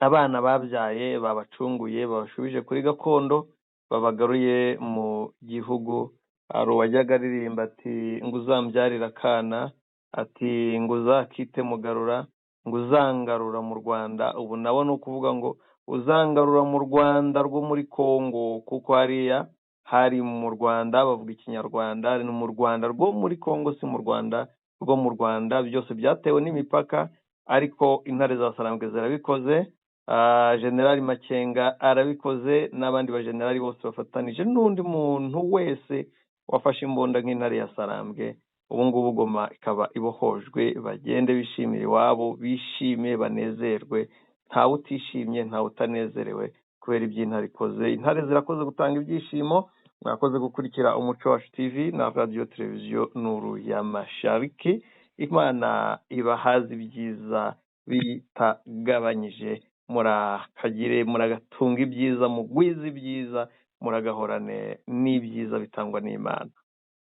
abana babyaye babacunguye, babashubije kuri gakondo, babagaruye mu gihugu. Hari uwajyaga aririmba ati ngo uzambyarire akana, ati ngo uzakite Mugarura, ngo uzangarura mu Rwanda. Ubu nabo ni ukuvuga ngo uzangarura mu Rwanda rwo muri Kongo, kuko hariya hari mu Rwanda bavuga Ikinyarwanda, ni mu Rwanda rwo muri Kongo, si mu Rwanda rwo mu Rwanda. Byose byatewe n'imipaka, ariko intare za Sarambwe zirabikoze, Generali Makenga arabikoze, n'abandi bajenerali bose bafatanije, n'undi muntu wese wafashe imbunda nk'intare ya Sarambwe. Ubu ngubu Goma ikaba ibohojwe. Bagende bishimire iwabo, bishime, banezerwe. Ntawe utishimye, ntawe utanezerewe kubera iby'intare ikoze. Intare zirakoze gutanga ibyishimo. Mwakoze gukurikira Umuco Wacu TV na Radiyo Televiziyo Nuru ya Mashariki. Imana ibahaze ibyiza bitagabanyije. Murakagire, muragatunga ibyiza, mugwize ibyiza. Muragahorane n'ibyiza bitangwa n'Imana.